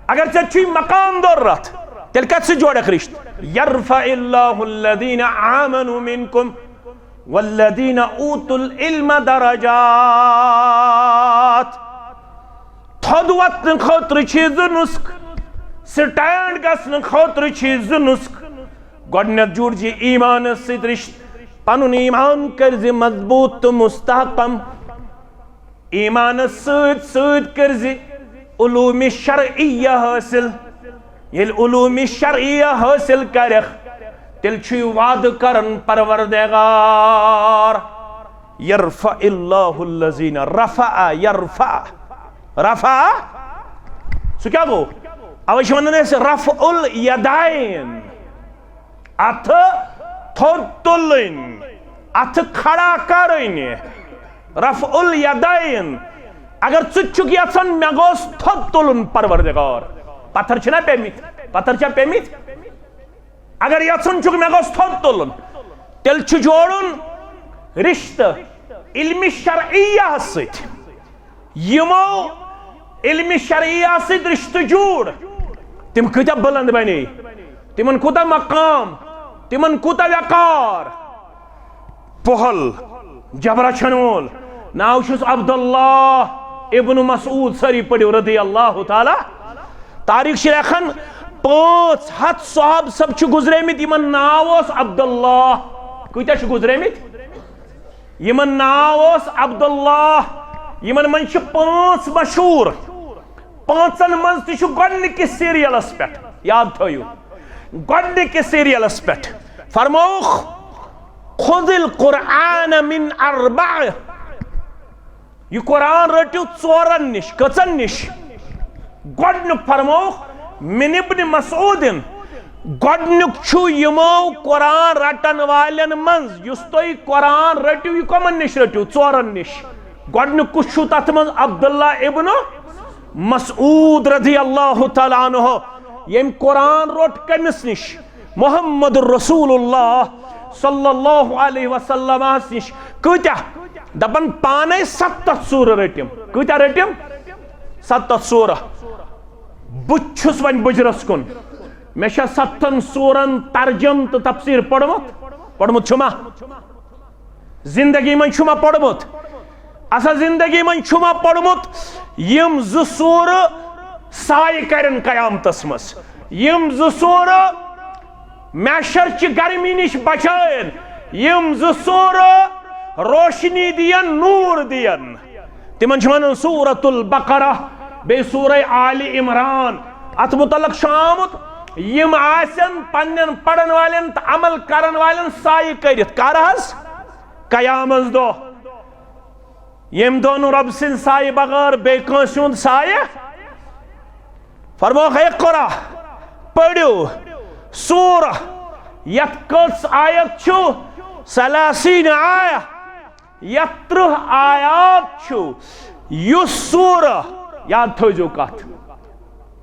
اگر ژےٚ چھُے مکان ضرورت، تیٚلہِ کتہِ سۭتۍ جوڑکھ رشتہٕ؟ یرفع اللہ الذین آمنوا منکم والذین اوتوا العلم درجات۔ تھوٚد وۄتھنہٕ خٲطرٕ چھِ زٕ نُسخہٕ، سٹینڈ گژھنہٕ خٲطرٕ چھِ زٕ نُسخہٕ۔ گۄڈٕنیتھ جوڑ زِ ایمانس سۭتۍ رشتہٕ، پنُن ایمان کٔرۍ زِ مضبوط تہٕ مستحکم۔ ایمانس سۭتۍ سۭتۍ کٔرۍ زِ علوم شرعیہ حٲصِل۔ ییٚلہِ علوم شرعیہ حٲصِل کرکھ، تیٚلہِ چھُے وعدٕ کران پروردگار، یرفع اللہ الذین، رفع، یرفع، رفع۔ سُہ کیٛاہ گوٚو؟ اوے چھِ ونان أسۍ رفع الیدین۔ اتھٕ تھوٚد تُلٕنۍ، اتھٕ کھڑا کرٕنۍ، رفع الیدین۔ اگر ژٕ تہِ چھُکھ یژھان مےٚ گوٚژھ تھوٚد تُلُن پروردگار، پتھر چھِنہ پیٚمٕتۍ، پتھر چھا پیٚمٕتۍ؟ اگر یژھان چھُکھ مےٚ گوٚژھ تھوٚد تُلُن، تیٚلہِ چھُ جوڑُن رشتہٕ علمِ شرعیہس سۭتۍ۔ یِمو علمِ شرعیہ سۭتۍ رشتہٕ جوڑ، تِم کۭتیاہ بلند بنے، تِمن کوٗتاہ مقام، تِمن کوٗتاہ وقار۔ پۄہل جبرا چھن وول، ناو چھُس عبداللہ ابن مسعود، سٲری پٔرِو رضی اللہ تعالیٰ۔ تاریخ چھِ لیکھان، پانٛژھ ہتھ صحابہٕ سب چھِ گُزریمٕتۍ، یِمن ناو اوس عبداللہ۔ کۭتیاہ چھِ گُزریمٕتۍ؟ یِمن ناو اوس عبداللہ، یِمن منٛز چھِ پانٛژھ مشہوٗر۔ پانٛژن منٛز تہِ چھُ گۄڈٕنِکِس سیریلس پٮ۪ٹھ، یاد تھٲیِو، گۄڈٕنِکِس سیریلس پٮ۪ٹھ فرمووُکھ، "خذ القرآن من اربع"۔ یہِ قرآن رٔٹِو ژورن نِش۔ کٔژن نِش؟ گۄڈٕنیُک فرمووُکھ من ابن مسعودن، گۄڈٕنیُک چھُ یِمو قرآن رٹن والٮ۪ن منٛز، یُس تُہۍ قرآن رٔٹِو، یہِ کۄمن نِش رٔٹِو؟ ژورن نِش۔ گۄڈٕنیُک کُس چھُ تتھ منٛز؟ عبداللہ ابن مسعود رضی اللہ تعالیٰ عنہ۔ ییٚمۍ قرآن روٚٹ کٔمِس نِش؟ محمد رسول اللہ صلی اللہ علیہ وسلمس نِش۔ کۭتیاہ؟ دپان پانے ستتھ سورہ رٔٹِم۔ کۭتیاہ رٔٹِم؟ ستتھ سورہ۔ بہٕ تہِ چھُس وۄنۍ بُجرس کُن۔ مےٚ چھا ستتھن سورن ترجم تہٕ تفسیر پوٚرمُت؟ پوٚرمُت چھُما؟ زندگی منٛز چھُما پوٚرمُت؟ اصل زندگی منٛز چھُما پوٚرمُت؟ یِم زٕ سورہ سایہِ کرن قیامتس منٛز، یِم زٕ سورہ محشر چہِ گرمی نِش بچٲیِن، یِم زٕ سورہ روشنی دِین، نور دِین۔ تِمن چھِ ونان سورۃ البقرہ، بیٚیہِ سورہ آل عمران۔ اتھ متعلق چھُ آمُت، یِم آسن پننٮ۪ن پرن والٮ۪ن تہٕ عمل کرن والٮ۪ن سایہِ کٔرِتھ۔ کر حظ؟ قیامس دۄہ۔ ییٚمہِ دۄہ نہٕ رۄب سٕنٛدِ سایہِ بغٲر بیٚیہِ کٲنٛسہِ ہُنٛد سایہِ۔ فرمووُکھ، "اقرا"، پٔرِو سورہ، یتھ کٔژ آیت چھُ؟ ثلاثین آیہ، یتھ ترٕٛہ آیات چھُ۔ یُس سورہ، یاد تھٲوزیو کتھ،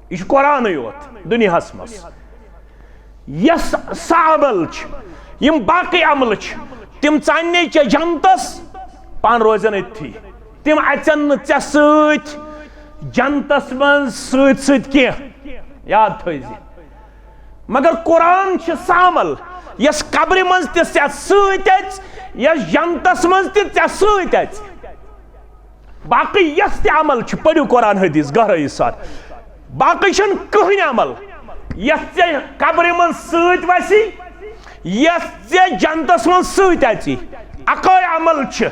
یہِ چھُ قرآنٕے یوت دُنیاہس منٛز۔ یس سہ عمل چھِ، یِم باقٕے عملہٕ چھِ، تِم ژاننے ژےٚ جنتس، پان روزن أتھی۔ تِم اژن نہٕ ژےٚ سۭتۍ جنتس منٛز سۭتۍ سۭتۍ کینٛہہ، یاد تھٲیزِ۔ مگر قرآن چھِ سہ عمل، یس قبرِ منٛز تہِ ژےٚ سۭتۍ اژِ، یس جنتس منٛز تہِ ژےٚ سۭتۍ اژِ۔ باقٕے یس تہِ عمل چھُ، پٔرِو قرآن حدیث گہرٲیی سان۔ باقٕے چھُنہٕ کٕہٕنۍ عمل یتھ ژےٚ قبرِ منٛز سۭتۍ وسی، یتھ ژےٚ جنتس منٛز سۭتۍ اژی۔ اکٲے عمل چھِ،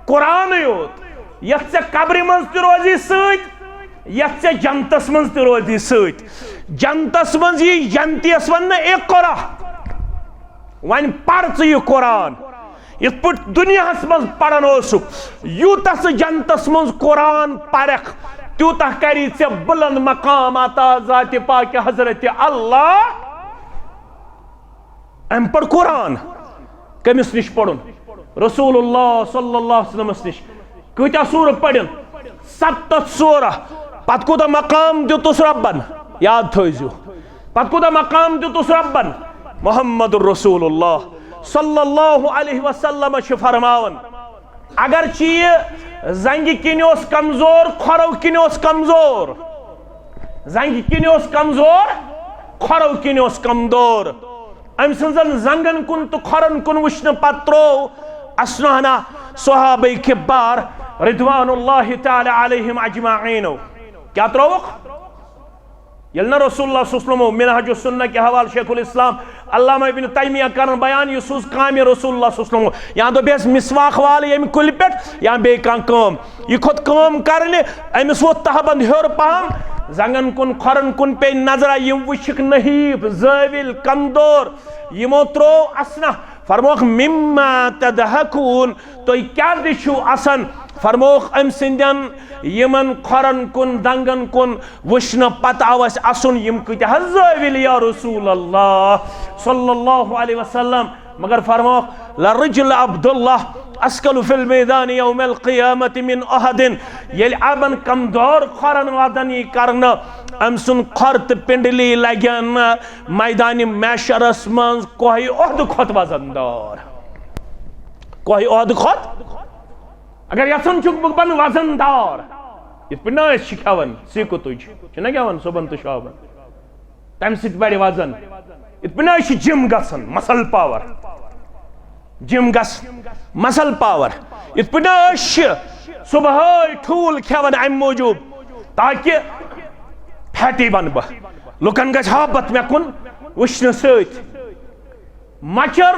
قرآنٕے یوت۔ یتھ ژےٚ قبرِ منٛز تہِ روزی سۭتۍ، یتھ ژےٚ جنتس منٛز تہِ روزی سۭتۍ۔ جنتس منٛز یی جنتیس وننہٕ، "اقرا"، وۄنۍ پر ژٕ یہِ قرآن۔ یِتھ پٲٹھۍ دُنیاہس منٛز پران اوسُکھ، یوٗتاہ ژٕ جنتس منٛز قرآن پرکھ، تیوٗتاہ کری ژےٚ بلند مقام عطا ذاتِ پاکِ حضرت اللہ۔ امہِ پتہٕ قرآن کٔمِس نِش پرُن؟ رسول اللہ صلی اللہ علیہ وسلمس نِش۔ کۭتیاہ سورٕ پرِن؟ ستتھ سورہ۔ پتہٕ کوٗتاہ مقام دیُتُس رۄبن؟ یاد تھٲوزیو، پتہٕ کوٗتاہ مقام دیُتُس رۄبن؟ محمد رسول اللہ صلی اللہ علیہ وسلم چھِ فرماوان، اگرچہ یہِ زنگہِ کِنۍ اوس کمزور، کھۄرو کِنۍ اوس کمزور، زنگہِ کِنۍ اوس کمزور، کھۄرو کِنۍ اوس کمزور، أمۍ سٕنٛزن زنگن کُن تہٕ کھۄرن کُن وٕچھنہٕ پتہٕ تروو اسنہنا صحابہ کبار رضوان اللہ تعالی علیہم اجمعینو۔ کیٛاہ ترووُکھ؟ ییٚلہِ نہٕ رسول اللہ صلی اللہ علیہ وسلم، منہاج السنہ کہِ حوالہٕ شیخ الاسلام علامہ ابن تیمیہ کرن بیان، یہِ سوٗز کامہِ رسول اللہ صلی اللہ علیہ وسلم، یا دوٚپٮ۪س مسواک وال ییٚمہِ کُلہِ پٮ۪ٹھ یا بیٚیہِ کانٛہہ کٲم، یہِ کھوٚت کٲم کرنہِ، أمِس ووٚتھ تہہ بند ہیوٚر پہم، زنگن کُن کھۄرن کُن پیٚیہِ نظرہ، یِم وٕچھِکھ نحیف، زٲوِل، کمدور، یِمو تروو اسنہ۔ فرموکھ، "مما تضحکون"، تُہۍ کیٛازِ چھِو اسان؟ فرموکھ أمۍ سٕنٛدٮ۪ن یِمن کھۄرن کُن، دنٛگن کُن وٕچھنہٕ پتہٕ آو اسہِ اسُن، یِم کۭتیٛاہ حظ زٲوِل یا رسول اللہ صلی اللہ علیہ وسلم۔ مگر فرموکھ، "لرجل عبداللہ اثقل فی المیدان یوم القیامت من احد"، ییٚلہِ ابن کمدور کھۄرن ودن یی کرنہٕ، أمۍ سُنٛد کھۄر تہٕ پنڈلی لگن میدانِ محشرس منٛز کوہہِ احد کھۄتہٕ وزن دار۔ کوہہِ احد کھۄتہٕ۔ اگر یژھان چھُکھ بہٕ بنہٕ وزن دار، یِتھ پٲٹھۍ نہ أسۍ چھِ کھٮ۪وان سیٖکہٕ تُج، چھِنہ کھٮ۪وان صُبحن تہٕ شامن، تمہِ سۭتۍ بڑِ وزن۔ یِتھ پٲٹھۍ نہ أسۍ چھِ جم گژھان، muscle power، جم گژھ، muscle power۔ یِتھ پٲٹھۍ نہ أسۍ چھِ صبحٲے ٹھوٗل کھٮ۪وان امہِ موٗجوٗب تاکہِ فیٹی بنہٕ بہٕ، لُکن گژھِ ہابت مےٚ کُن وٕچھنہٕ سۭتۍ۔ مچھر،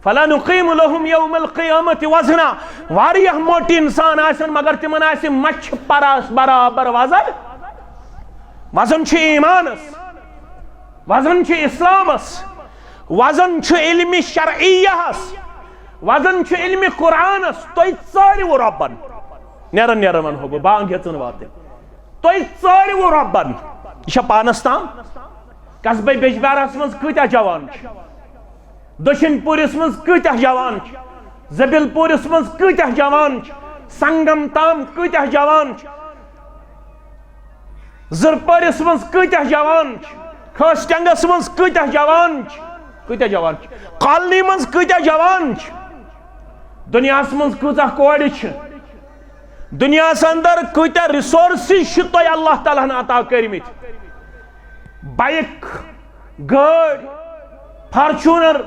"فلا نقیم لهم یوم القیامت وزنا"، واریاہ موٹی انسان آسن مگر تِمن آسہِ مچھِ پراس برابر وزن۔ وزن چھُ ایمانس، وزن چھُ اسلامس، وزن چھُ علمِ شرعیہس، وزن چھُ علمِ قرآنس۔ تُہۍ ژٲرِو رۄبن۔ نیران نیران ونہو بہٕ، بانگ ہیژن واتٕنۍ۔ تُہۍ ژٲرِو رۄبن۔ یہِ چھا پانس تام؟ قصبے بیجبیارس منٛز کۭتیاہ جوان چھِ؟ دٔچھِنۍ پوٗرِس منٛز کۭتیاہ جوان چھِ؟ زبیل پوٗرِس منٛز کۭتیاہ جوان چھِ؟ سنگم تام کۭتیاہ جوان چھِ؟ زرپٲرِس منٛز کۭتیاہ جوان چھِ؟ خٲسۍ ٹنگس منٛز کۭتیاہ جوان چھِ؟ کۭتیاہ جوان چھِ؟ کالنی منٛز کۭتیاہ جوان چھِ؟ دُنیاہس منٛز کۭژاہ کورِ چھِ؟ دُنیاہس اندر کۭتیاہ resources چھِ تۄہہِ اللہ تعالیٰ ہن عطا کٔرمٕتۍ؟ بایک، گٲڑۍ، فارچونر،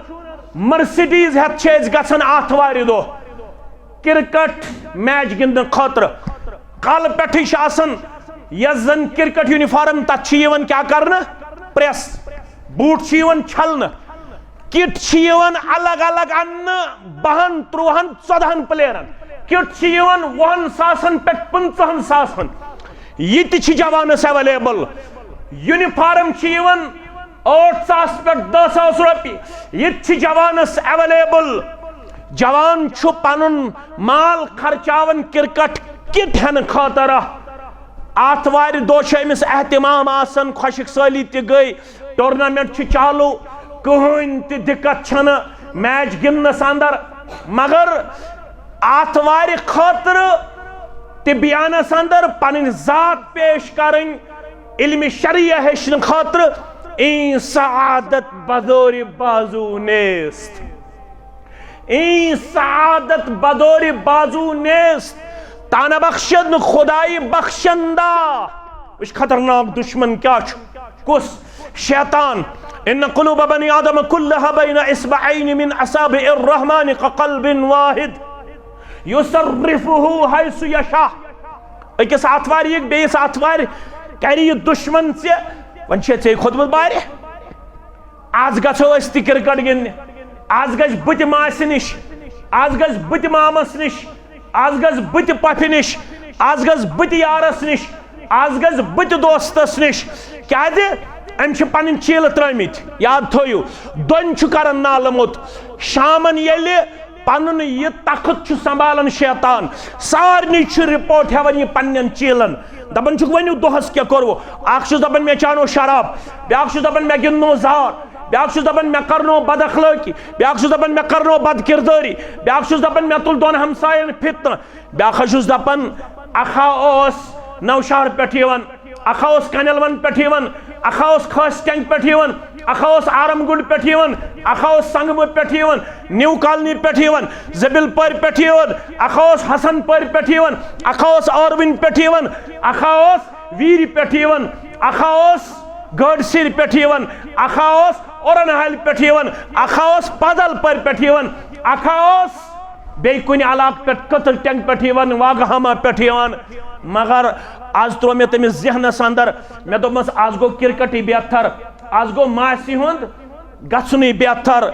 مرسڈیز ہٮ۪تھ چھِ أسۍ گژھان آتھوارِ دۄہ کرکٹ میچ گِنٛدنہٕ خٲطرٕ۔ کالہٕ پٮ۪ٹھٕے چھِ آسان یۄس زن کرکٹ یونیفارم، تتھ چھِ یِوان کیٛاہ کرنہٕ؟ پریس۔ بوٗٹ چھِ یِوان چھلنہٕ، کِٹ چھِ یِوان الگ الگ اننہٕ، بہن، ترٛوہن، ژۄدہن پلیرن۔ کِٹ چھِ یِوان وُہن ساسن پٮ۪ٹھ پٕنٛژٕہن ساسن۔ یہِ تہِ چھِ جوانس ایویلیبل۔ یونیفارم چھِ یِوان ٲٹھ ساس پٮ۪ٹھ دَہ ساس رۄپیہِ۔ یہِ تہِ چھِ جوانس ایویلیبل۔ جوان چھُ پنُن مال خرچاوان کرکٹ کِٹ ہٮ۪نہٕ خٲطرٕ۔ آتھوارِ دۄہ چھُ أمِس اہتمام آسان، خۄشک سٲلی تہِ گٔے، ٹورنامنٹ چھُ چالو، کٕہٕنۍ تہِ دِقت چھَنہٕ میچ گِنٛدنَس اندر۔ مگر آتھوارِ خٲطرٕ تہِ بیانَس اندر پنٕنۍ ذات پیش کرٕنۍ، علمِ شریعہ ہیٚچھنہٕ خٲطرٕ، این سعادت بدورِ بازو نیست۔ این سعادت بدورِ بازو نیست۔ تانہ بخشن خدای بخشندہ۔ وٕچھ خطرناک دشمن کیا چھُ، کُس؟ شیطان۔ ان قلوب بنی آدم کلها بین اصبعین من اصابع الرحمن كقلب واحد يصرفه حيث يشاء۔ أکِس آتھوارِ یِکھ، بیٚیِس آتھوارِ کرِ یہِ دشمن ژےٚ۔ وۄنۍ چھے ژےٚ کھوٚتمُت بارِ۔ آز گژھو أسۍ تہِ کرکٹ گِنٛدنہِ، آز گژھِ بہٕ تہِ ماسہِ نِش، آز گژھِ بہٕ تہِ مامس نِش، آز گژھٕ بہٕ تہِ پۄپھِ نِش، آز گژھٕ بہٕ تہِ یارس نِش، آز گژھٕ بہٕ تہِ دوستس نِش۔ کیازِ؟ أمۍ چھِ پنٕنۍ چیٖلہٕ ترٲومٕتۍ۔ یاد تھٲیِو، دۄن چھُ کران نالہٕ موٚت۔ شامن ییٚلہِ پنُن یہِ تخت چھُ سنبھالان شیطان، سارنٕے چھُ رپورٹ ہٮ۪وان یہِ پننٮ۪ن چیٖلن۔ دپان چھُکھ، ؤنِو دۄہس کیٛاہ کوٚروٕ؟ اکھ چھُس دپان، مےٚ چانو شراب، بیاکھ چھُس دپان، مےٚ گِنٛدنو زار، بیاکھ چھُس دپان، مےٚ کرنو بد اخلٲقی، بیاکھ چھُس دپان، مےٚ کرنو بد کردٲری، بیاکھ چھُس دپان، مےٚ تُل دۄن ہمساین فتنہٕ، بیاکھ حظ چھُس دپان، اکھا اوس نوشہر پٮ۪ٹھ یِوان، اکھا اوس کنیلون پٮ۪ٹھ یِوان، اکھا اوس خاص ٹینگ پٮ۪ٹھ یِوان، اکھا اوس آرم گنڈ پٮ۪ٹھ یِوان، اکھا اوس سنگمہٕ پٮ۪ٹھ یِوان، نیو کالنی پٮ۪ٹھ یِوان، زبیل پورِ پٮ۪ٹھ یِوان، اکھا اوس حسن پورِ پٮ۪ٹھ یِوان، اکھا اوس آروِن پٮ۪ٹھ یِوان، اکھا اوس ویرِ پٮ۪ٹھ یِوان، اکھا اوس گٲڈسِرِ پٮ۪ٹھ یِوان، اکھا اوس اورن ہالہِ پٮ۪ٹھ یِوان، اکھا اوس پادل پورِ پٮ۪ٹھ یِوان، اکھا اوس بیٚیہِ کُنہِ علاقہٕ پٮ۪ٹھ، کٔتٕر ٹینگ پٮ۪ٹھ یِوان، واگہاما پٮ۪ٹھ یِوان۔ مگر آز تروو مےٚ تٔمِس ذہنس اندر، مےٚ دوٚپمس، آز گوٚو کرکٹٕے بیتھر، آز گوٚو ماسہِ ہُنٛد گژھُنٕے بیتھر۔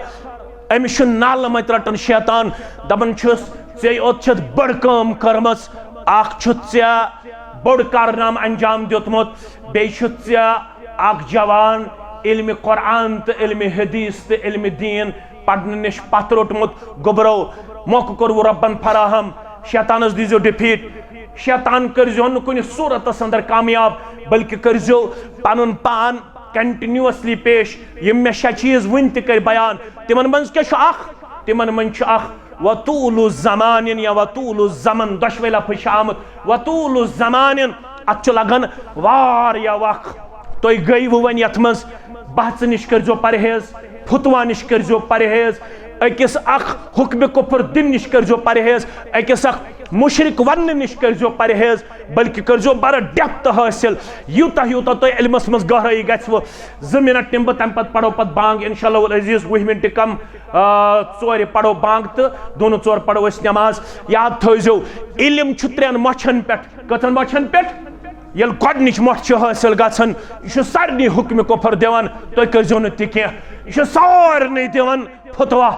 أمِس چھُ نالہٕ متہِ رٹان شیطان، دپان چھُس، ژےٚ یوت چھتھ بٔڑ کٲم کٔرمٕژ، اکھ چھُتھ ژےٚ بوٚڑ کارنامہٕ انجام دیُتمُت، بیٚیہِ چھُتھ ژےٚ اکھ جوان علمِ قرآن تہٕ علمِ حدیث تہٕ علمِ دین پرنہٕ نِش پتھ روٚٹمُت۔ گوٚبرو، موقعہٕ کوٚروٕ رۄبن فراہم، شیطانس دیٖزیو ڈِفیٖٹ، شیطان کٔرزیو نہٕ کُنہِ صوٗرتس اندر کامیاب، بلکہِ کٔرزیو پنُن پان کنٹینیوسلی پیش۔ یِم مےٚ شےٚ چیٖز وٕنۍ تہِ کٔرۍ بیان، تِمن منٛز کیٛاہ چھُ اکھ؟ تِمن منٛز چھُ اکھ وطول زمانن یا وطول زمن، دۄشوے لفظ چھِ آمٕتۍ۔ وطول زمانن، اتھ چھُ لگان واریاہ وق۔ تُہۍ گٔیوٕ وۄنۍ یتھ منٛز، بحثہٕ نِش کٔرزیو پرہیز، فتوا نِش کٔرزیو پرہیز، أکِس اکھ حکمِ کفر دِنہٕ نِش کٔرزیو پرہیز، أکِس اکھ مشرک وننہٕ نِش کٔرزیو پرہیز، بلکہِ کٔرزیو بڑٕ ڈیپتھ حٲصِل۔ یوٗتاہ یوٗتاہ تۄہہِ علمس منٛز گہرٲیی گژھِوٕ، زٕ منٹ نِمہٕ بہٕ، تمہِ پتہٕ پرو پتہٕ بانگ، انشاءاللہ العزیز، وُہہِ منٹہِ کم، آ، ژورِ پرو بانگ تہٕ دۄن ژور پرو أسۍ نماز۔ یاد تھٲیزیو، علم چھُ ترٛٮ۪ن مۄچھن پٮ۪ٹھ۔ کٔژن مۄچھن پٮ۪ٹھ؟ ییٚلہِ گۄڈٕنِچ مۄچھ چھِ حٲصِل گژھان، یہِ چھُ سارنٕے حُکمِ کُفر دِوان، تُہۍ کٔرۍزیو نہٕ تہِ کینٛہہ۔ یہِ چھُ سارنٕے دِوان فتوا،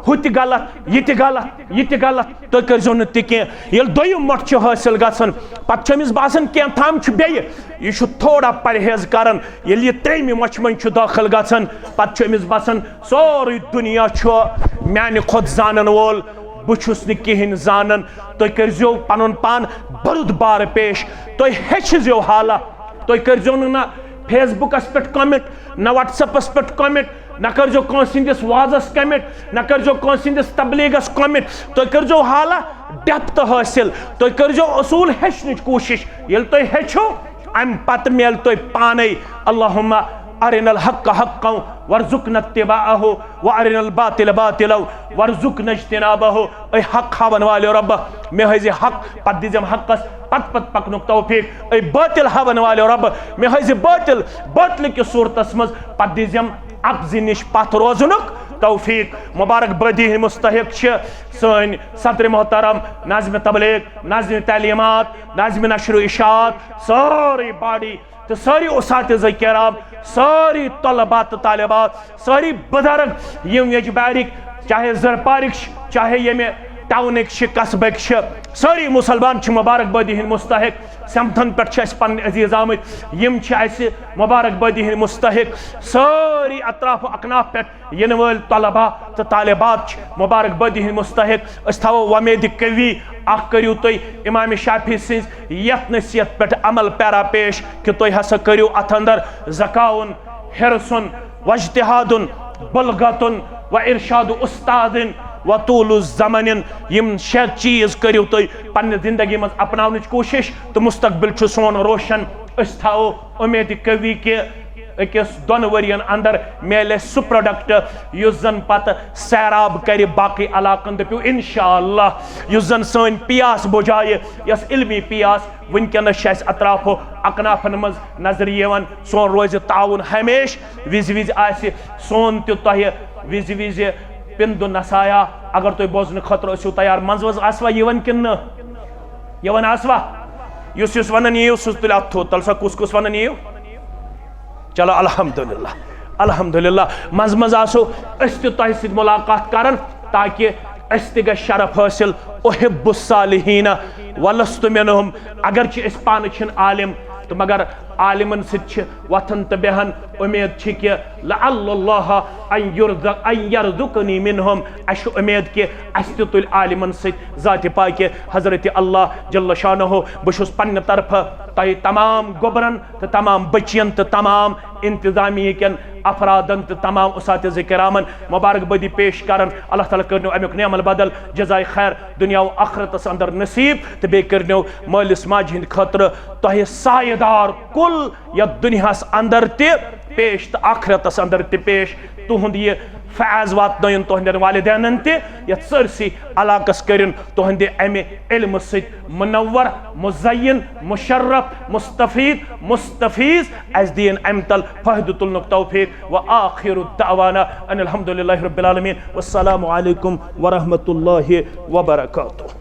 ہُہ تہِ غلط، یہِ تہِ غلط، یہِ تہِ غلط، تُہۍ کٔرۍزیو نہٕ تہِ کینٛہہ۔ ییٚلہِ دوٚیِم مۄٹھ چھِ حٲصِل گژھان، پتہٕ چھُ أمِس باسان کینٛہہ تام چھُ بیٚیہِ، یہِ چھُ تھوڑا پرہیز کران۔ ییٚلہِ یہِ ترٛیٚیمہِ مۄچھِ منٛز چھُ دٲخل گژھان، پتہٕ چھُ أمِس باسان سورُے دُنیا چھُ میانہِ کھۄتہٕ زانن وول، بہٕ چھُس نہٕ کِہیٖنۍ زانان۔ تُہۍ کٔرۍزیو پنُن پان بردبار پیش، تُہۍ ہیٚچھزیو حالہ، تُہۍ کٔرۍزیو نہٕ نہ فیس بُکس پٮ۪ٹھ کمنٹ، نہ وٹس ایپس پٮ۪ٹھ کمنٹ، نہ کٔرۍزیو کٲنٛسہِ ہٕنٛدِس وازس کمنٹ، نہ کٔرۍزیو کٲنٛسہِ ہٕنٛدِس تبلیغس کمنٹ۔ تُہۍ کٔرۍزیو حالہ ڈیپتھ حٲصِل، تُہۍ کٔرۍزیو اصوٗل ہیٚچھنٕچ کوٗشش۔ ییٚلہِ تُہۍ ہیٚچھِو، امہِ پتہٕ میلہِ تۄہہِ پانے۔ اللہم ارنا الحق حقا وارزقنا اتباعہ وارنا الباطل باطلا وارزقنا اجتنابہ۔ اے حق ہاون والے رب، مےٚ ہٲوزِ حق، پتہٕ دِژم حقس پتہٕ پتہٕ پکنُک توفیق۔ اے باطل ہاون والے رب، مےٚ ہٲوزِ باطل باطل کِس صورتس منٛز، پتہٕ دِژم اپزِ نِش پتھ روزنُک توفیق۔ مبارک بٲدی ہٕنٛدۍ مستحق چھِ سٲنۍ صدر محترم، ناظم تبلیغ، ناظم تعلیمات، ناظم نشر و اشاعت، سٲرٕے باڈی تہٕ سٲری اساتذہ کرام، سٲری طلبہ تہٕ طالبات، سٲری بُزرگ، یِم یجبارٕکۍ، چاہے زرپارٕکۍ چھِ، چاہے ییٚمہِ ٹاونٕکۍ چھِ، قصبٕکۍ چھِ، سٲری مسلمان چھِ مبارک بٲدی ہٕنٛدۍ مستحق۔ سمتھن پٮ۪ٹھ چھِ اَسہِ پنٕنۍ عزیز آمٕتۍ، یِم چھِ اَسہِ مبارک بٲدی ہٕنٛدۍ مستحق۔ سٲری اطراف و اکناف پٮ۪ٹھ یِنہٕ وٲلۍ طلبہ تہٕ طالبات چھِ مبارک بٲدی ہٕنٛدۍ مستحق۔ أسۍ تھاوو وۄمید قوی، اکھ کٔرِو تُہۍ امام شافعی سٕنٛز یتھ نصیحت پٮ۪ٹھ عمل پیرا پیش کہِ تُہۍ ہسا کٔرِو اتھ اندر ذکاؤن، حرصن، واجتہادن، بلغتن و ارشاد استادن و طول الزمنن۔ یِم شےٚ چیٖز کٔرِو تُہۍ پننہِ زندگی منٛز اپناونٕچ کوٗشش تہٕ مستقبل چھُ سون روشن۔ أسۍ تھاوو اُمید قوی کہِ أکِس دۄن ؤرین اندر میلہِ اَسہِ سُہ پروڈکٹ یُس زن پتہٕ سیراب کرِ باقٕے علاقن۔ دٔپِو انشاءاللہ، یُس زن سٲنۍ پیاس بُجایہِ، یۄس علمی پیاس وٕنکیٚنس چھِ اَسہِ اطراف و اکنافن منٛز نظرِ یِوان۔ سون روزِ تعاوُن ہمیشہِ، وِزِ وِزِ آسہِ سون تہِ تۄہہِ وِزِ وِزِ پِندُ نصایا۔ اگر تُہۍ بوزنہٕ خٲطرٕ ٲسِو تیار، منٛزٕ منٛزٕ آسوا یِوان کِنہٕ نہٕ؟ یِوان آسوا؟ یُس یُس ونان یِیِو، سُہ تُلہِ اَتھٕ تھوٚد۔ تَلہٕ سا، کُس کُس ونان یِیِو؟ چلو، الحمدللہ، الحمدللہ۔ منٛزٕ منٛزٕ آسو أسۍ تہِ تۄہہِ سۭتۍ مُلاقات کران، تاکہِ اسہِ تہِ گژھِ شرف حٲصِل، احب الصالحین ولست منہم۔ اگرچہ أسۍ پانہٕ چھِنہٕ عالم تہٕ مگر عالمن سۭتۍ چھِ وۄتھان تہٕ بیہان۔ امید چھِ کہ لعل اللہ ان یرزق، ان یرزقنی منہم۔ اسہِ چھُ امید کہ اسہِ تہِ تُلۍ عالمن سۭتۍ ذاتِ پاکہِ حضرت اللہ جل شانہ۔ بہٕ چھُس پننہِ طرفہٕ تۄہہِ تمام گوبرن تہٕ تمام بچین تہٕ تمام انتظامیہ کٮ۪ن افرادن تہٕ تمام اساتذہ کرامن مبارکبادی پیش کران۔ اللہ تعالیٰ کٔرنو امیُک نعم البدل، جزائے خیر، دنیا و آخرتس اندر نصیب، تہٕ بیٚیہِ کٔرنو مٲلِس ماجہِ ہٕنٛدِ خٲطرٕ تۄہہِ سایہِ دار کُل یتھ دنیاہس اندر تہِ پیش تہٕ آخرتس اندر تہِ پیش۔ تُہُنٛد یہِ فیض واتنٲیِن تُہنٛدٮ۪ن والدینن تہِ، یتھ سٲرسٕے علاقس کٔرِن تُہنٛدِ امہِ علمہٕ سۭتۍ منور، مزین، مشرف، مستفید، مستفیض۔ اسہِ دِیِن امہِ تل فٲیدٕ تُلنُک توفیق۔ و آخر دعوانا ان الحمد للہ رب العالمین۔ والسلام علیکم ورحمۃ اللہ وبرکاتہ۔